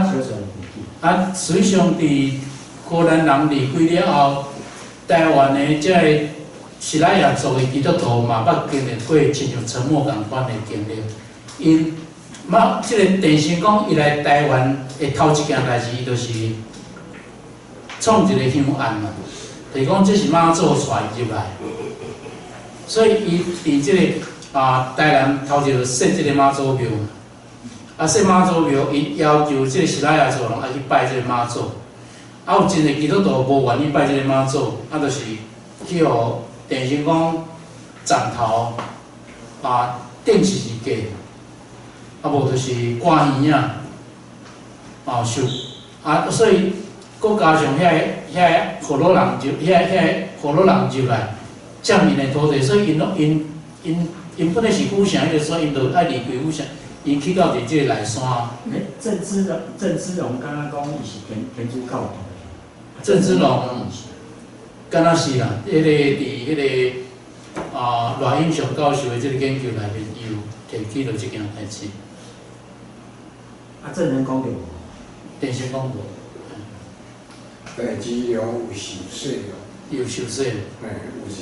啊，實際上佇荷蘭人離開了後，台灣的這個西拉雅族的基督徒嘛捌經歷過親像沉默仝款的經歷，𪜶。嘛，這個鄭成功伊來台灣的頭一件代誌，伊就是創一個香案嘛，就是講這是媽祖帶伊入來，所以伊佇這個啊台南頭一個設這個媽祖廟，啊設媽祖廟，伊要求這個西拉雅族人愛去拜這個媽祖，啊有真濟基督徒無願意拜這個媽祖，啊就是去予鄭成功斬頭啊釘十字架。啊，無就是割耳仔，啊受啊，所以閣加上遐個荷魯人入，遐個荷魯人入來佔𪜶的土地，所以𪜶攏𪜶本來是府城，彼個所以𪜶就愛離開府城，𪜶去到佇這個內山。
欸，鄭芝龍敢若講伊是天主教徒。
鄭芝龍，敢若是啦，彼個佇彼個啊賴永祥教授的這個研究內面，伊有提起著這件代誌。
啊，鄭成功就無。
鄭成功無。
鄭芝龍有受洗哦。
有受洗。
嘿，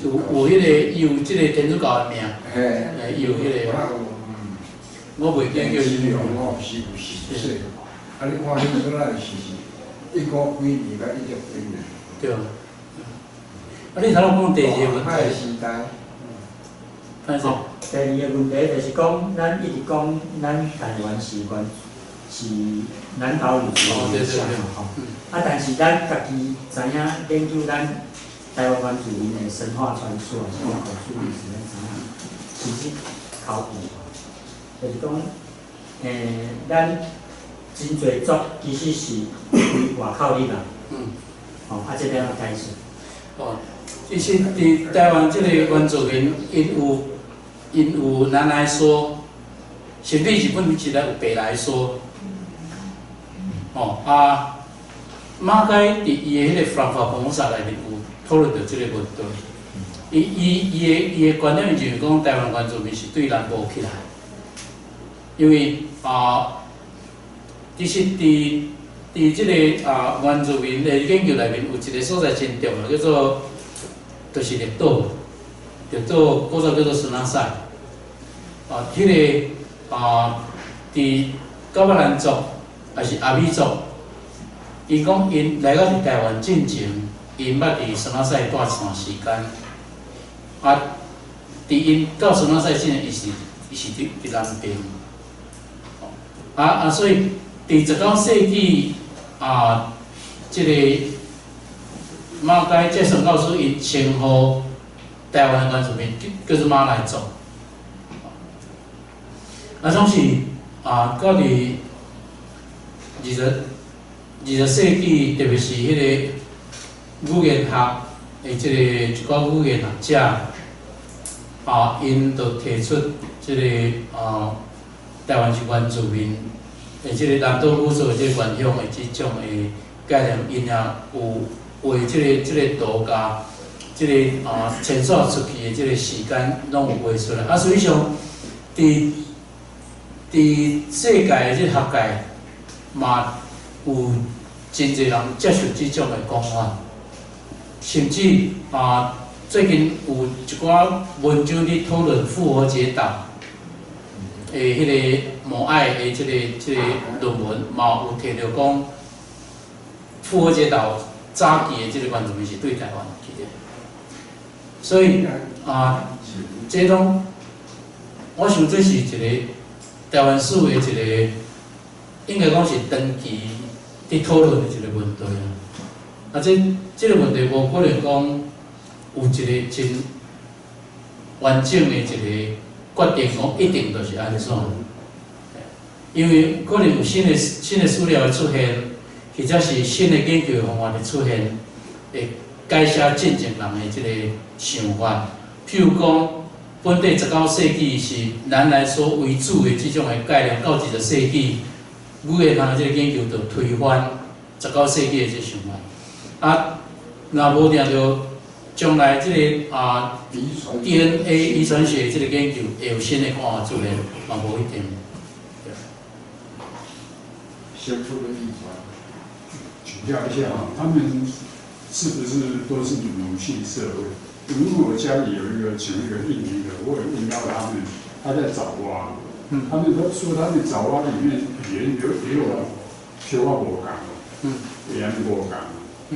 有彼個，伊有這個天主教的名。
嘿。
嘿，有彼個。我袂記叫。
鄭芝龍吼是有受洗，啊，你看彼陣仔是一五幾年佮一六幾年。
對。啊，你頭先講第二個問題。
時代。
歹勢。
第二个问题就是讲，咱一直講咱台灣是原是南島語族的影響嘛吼。啊，但是咱家己知影研究咱台灣原住民的神話傳說，還是講口述歷史，咱知影其實考古，就是講，咱真濟族其實是對外口入來。吼，啊，這個按怎解釋？
哦，其實佇台灣這個原住民，𪜶有南來說，甚至日本時代有北來說。哦啊，馬偕佇伊的彼個《From Formosa》內面有討論著這個問題。伊的觀點就是講，台灣原住民是對南部起來，因為啊，其實佇這個原住民的研究內面，有一個所在真重要，叫做就是綠島，綠島古早叫做孫仔屎。啊，彼個啊，佇噶瑪蘭族抑是阿美族，𪜶講𪜶來到佇台灣進前，𪜶捌佇孫仔屎蹛一段時間。啊，佇𪜶到孫仔屎之前，伊是佇南邊。所以佇19世紀啊，這個馬偕這宣教師𪜶稱呼台灣的原住民叫做馬來族。啊，總是啊，到佇20世紀，特別是彼個語言學的這個一寡語言學者，啊，𪜶就提出這個啊，台灣是原住民的這個南島語族的這個原鄉的這種的概念，𪜶也有畫這個圖佮這個啊遷徙出去的這個時間，攏有畫出來。啊，實際上，佇世界的這個學界，嘛有真濟人接受這種的講法，甚至啊，最近有一寡文章佇討論復活節島的彼個摩艾的這個論文，嘛有提著講復活節島早期的這個原住民是對台灣去的，所以啊，這種我想這是一個台灣史的一個，應該講是長期佇討論的一個問題啊。啊，這個問題無可能講有一個真完整的一個決定，講一定就是按怎。因為可能有新的資料的出現，或者是新的研究方法的出現，會改寫進前人的這個想法。譬如講，本底19世紀是南來說為主的這種的概念，到20世紀，語言學的這個研究就推翻19世紀的這個想法。啊，若無定著將來這個啊 DNA 遺傳學這個研究會有新的看法出現，嘛無一定。
先出個遺傳，
請教一下啊，他們是不是都是母系社會？因為我家裡有一個請一個印尼的，我有問到他們，他在爪哇，他們都說他們爪哇裡面語言有也有小可無仝，語言無仝，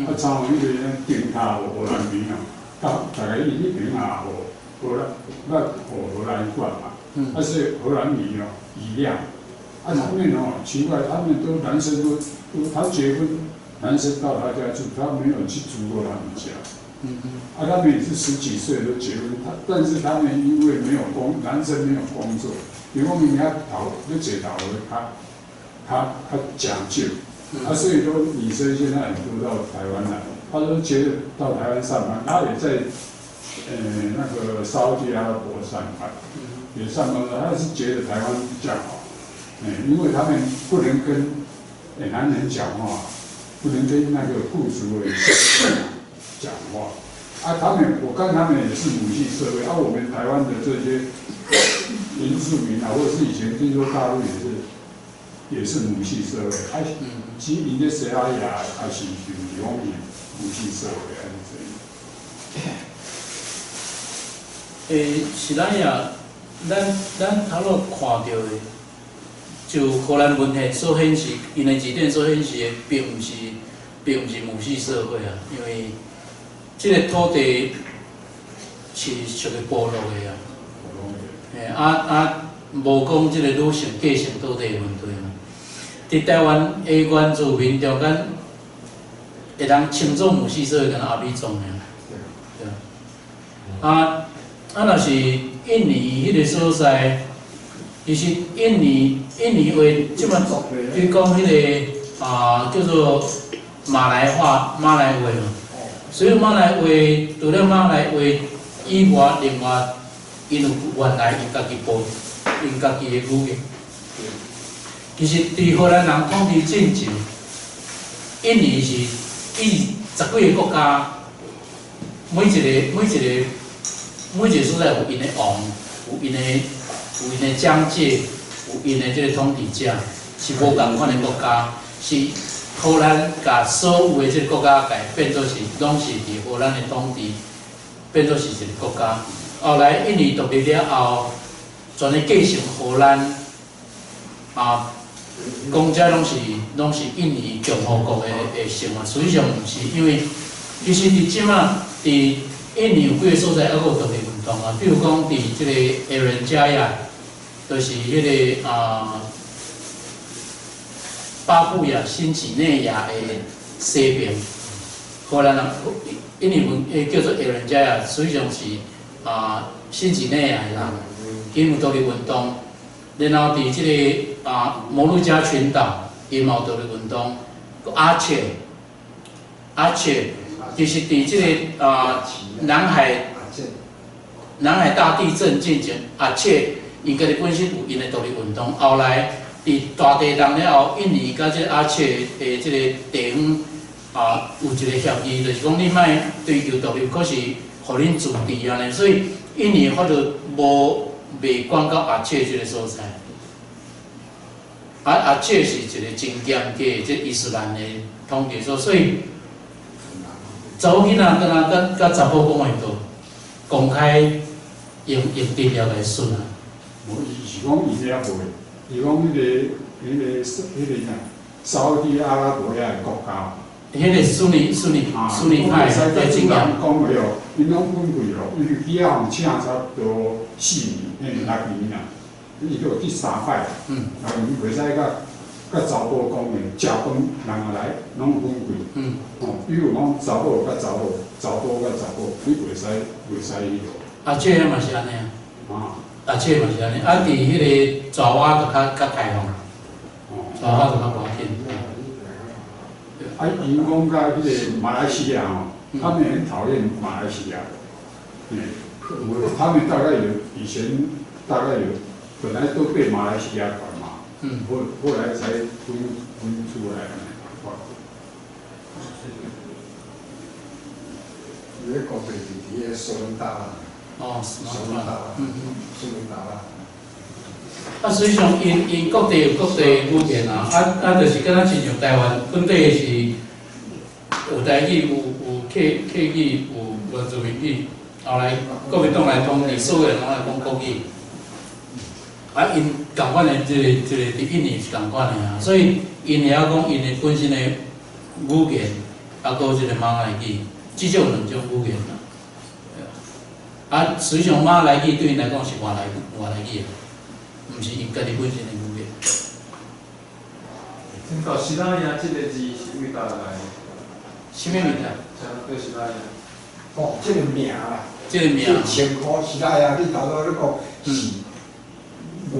啊，像那個頂塔荷蘭語啊，大概𪜶彼邊啊，荷蘭管嘛，啊是荷蘭語哦，一樣。啊，他們哦，奇怪，他們都男生都他結婚，男生到他家住，他沒有去住過他們家。啊，他們也是十幾歲都結婚，但是他們因為沒有工，男生沒有工作，因為我們遐頭咧坐頭較講究，啊，所以說女生現在很多到台灣來，他都覺得到台灣上班，他也在，那個沙烏地阿拉伯上班，也上班，他是覺得台灣比較好。因為他們不能跟男人講話，不能跟那個雇主講話。啊，他們我看他們也是母系社會。啊，我們台灣的這些原住民啊，或者是以前聽說大陸也是母系社會。啊，其實𪜶咧西亞也是是毋是講是母系社會還是怎樣？
是咱也，咱頭路看著的。就荷蘭文獻所顯示，𪜶的字典所顯示的，並毋是母系社會啊，因為這個土地是屬於部落的啊。嘿，啊啊，無講這個女性繼承到底的問題嘛。佇台灣的原住民中間，會當稱做母系社會，敢若阿美族爾。對啊，啊，若是印尼彼個所在，其實印尼話，這擺比如講彼個啊，叫做馬來話、馬來話嘛。所以馬來話除了馬來話以外，另外𪜶有原來𪜶家己部、𪜶家己的語言。其實，佇荷蘭人統治進前，印尼是伊十幾个國家，每一個所在有𪜶的王，有𪜶的疆界，有𪜶的這个統治者，是無仝款的國家，是荷蘭共所有的這个國家，共變做是攏是佇荷蘭的統治，變做是一个國家。後來印尼獨立了後，全咧繼承荷蘭，啊，講這攏是印尼共和國的成員，實際上毋是，因為其實佇這馬佇印尼有幾个所在猶閣有獨立運動啊，比如講佇這个宜蘭加亞，就是彼个啊巴布亞新幾內亞的西邊，荷蘭人印尼文叫做宜蘭加亞，實際上是啊新幾內亞的人，𪜶有獨立運動，然後佇這个啊摩鹿加群島，𪜶嘛有獨立運動，阿切，阿切，其實佇這个啊南海大地震進前，阿切𪜶家己本身有𪜶的獨立運動，後來佇大地震了後，印尼佮這个阿切的這个地方啊有一个協議，就是講你莫追求獨立，可是予恁自治按呢，所以印尼法律無袂管到阿切這个所在。啊，阿切是一个真嚴格的這伊斯蘭的統治所，所以查某囡仔敢若佮查某講話就公開用直接來訊啊。
無，伊是講伊遐袂，伊講彼个啥，沙烏地阿拉伯遐个國家。
彼个遜尼派的經驗。
講了，𪜶攏分開咯，因為去遐予請差不多4年，6年啊，伊都去三擺。6年袂使佮查某講的，食飯人也來，攏分開。吼，比如講查某佮查某，查甫佮查某，你袂使彼落。
阿切嘛是按呢啊。阿切嘛是按呢，啊，佇彼个爪哇就較開放，爪哇就較無要緊。
啊，𪜶講佮彼个馬來西亞吼，他們很討厭馬來西亞，他們大概有以前大概有，本來都被馬來西亞管嘛，後來才分出來。
伊咧講就是佇个蘇門答臘。
哦，
蘇門答臘。蘇門答臘。
啊，實際上，𪜶各地有各地的語言啊，啊，就是敢若親像台灣本地是有台語、有客語、有原住民語，後來國民黨來統治，所有人攏來講國語。啊，𪜶仝款的這個佇印尼是仝款的啊，所以𪜶會曉講𪜶的本身的語言，啊，閣有這個馬來語，至少有兩種語言啦。啊，實際上馬來語對𪜶來講是外來語，毋是𪜶家己本身的語言。
聽講西拉雅這个字是佗佗來的？
啥物物件？
啥叫西拉雅？
哦，這个名啦。
這個名。
這稱呼西拉雅，你頭拄咧講是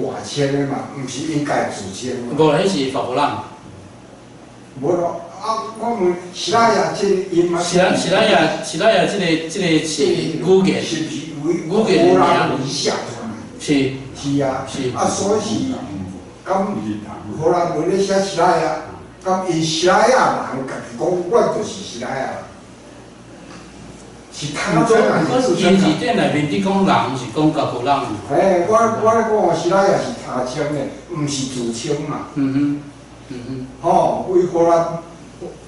外稱的嘛，毋是𪜶家自稱嘛。
無，彼是法國人。
無咯，啊，我問西拉雅這個音啊。
西拉雅這個是語言。
是毋是為
語言
荷蘭文寫出來？
是。
是啊。
是。
啊，所以是，敢荷蘭文咧寫西拉雅，敢𪜶西拉雅人家己講，我就是西拉雅人。是他這樣
子。𪜶字典內面，你講人是講家國人。
嘿，我咧講西拉雅是他稱的，毋是自稱嘛。吼，為荷蘭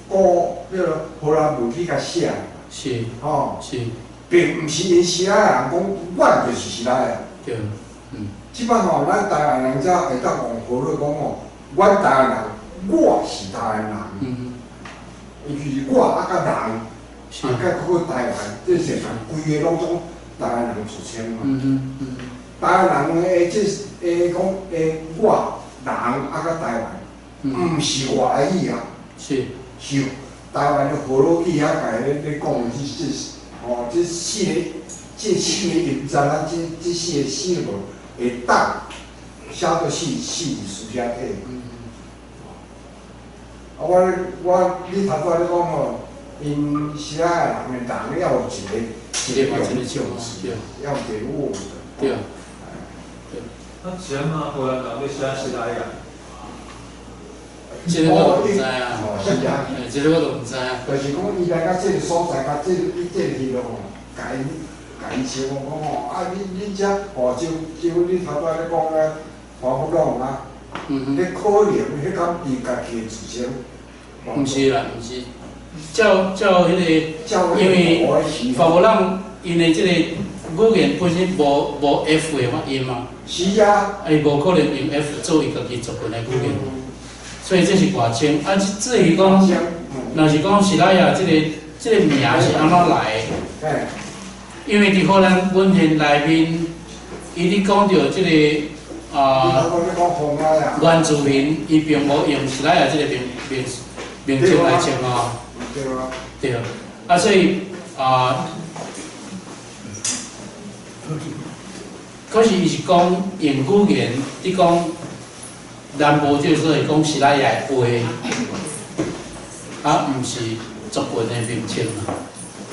古彼個荷蘭文去共寫。
是。
吼。
是。
並毋是𪜶西拉雅人講，阮就是西拉雅。
對。
這擺吼，咱台灣人才會當用荷語講吼，阮台灣人，我是台灣人。伊就是我啊，佮人，啊，佮閣台灣，這成人規个攏總台灣人自稱嘛。台灣人的這會講的我人啊，佮台灣，毋是外語啊，
是
是台灣的河洛語遐共咧講的這吼，這四個這四個音節啊，這四個聲無會當寫做四四字書寫體。啊，我你頭拄仔咧講吼，𪜶西拉雅人的人要有一個
一個一個
用詞，要給我的。
對。
啊，是按怎荷蘭人欲寫西拉雅？
這個我都毋知啊。
哦，是啊。
這個我都毋知啊。
就是講，伊來到這個所在，佮這個伊這個地方吼，共𪜶共𪜶稱呼講吼，啊，恁遮吼，就你頭拄仔咧講啊，華福朗啊，彼可能彼敢伊家己的自稱。
毋是啦，毋是，照照彼個，因為法國人𪜶的這個語言本身無 F 的發音嘛。
是啊。
伊無可能用 F 做伊家己族群的語言，所以這是外稱。啊，至於講，若是講西拉雅這個名是按怎來的？因為佇荷蘭文獻內面，伊咧講著這個啊，原住民，伊並無用西拉雅這個名稱來稱哦。
對啊。
對。啊，所以啊，可是伊是講用語言，佇講南部這個所謂講西拉雅的話，啊，毋是族群的名稱啊，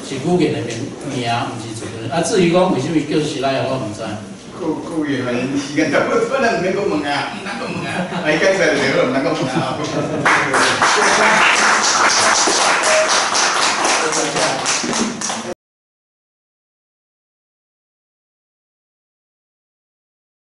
是語言的名名，毋是族群。啊，至於講為啥物叫西拉雅，我毋知。
故意嘛，時間差不多，咱毋免閣問啊，毋通閣問啊，啊，伊解出來就對了，毋通閣問啊。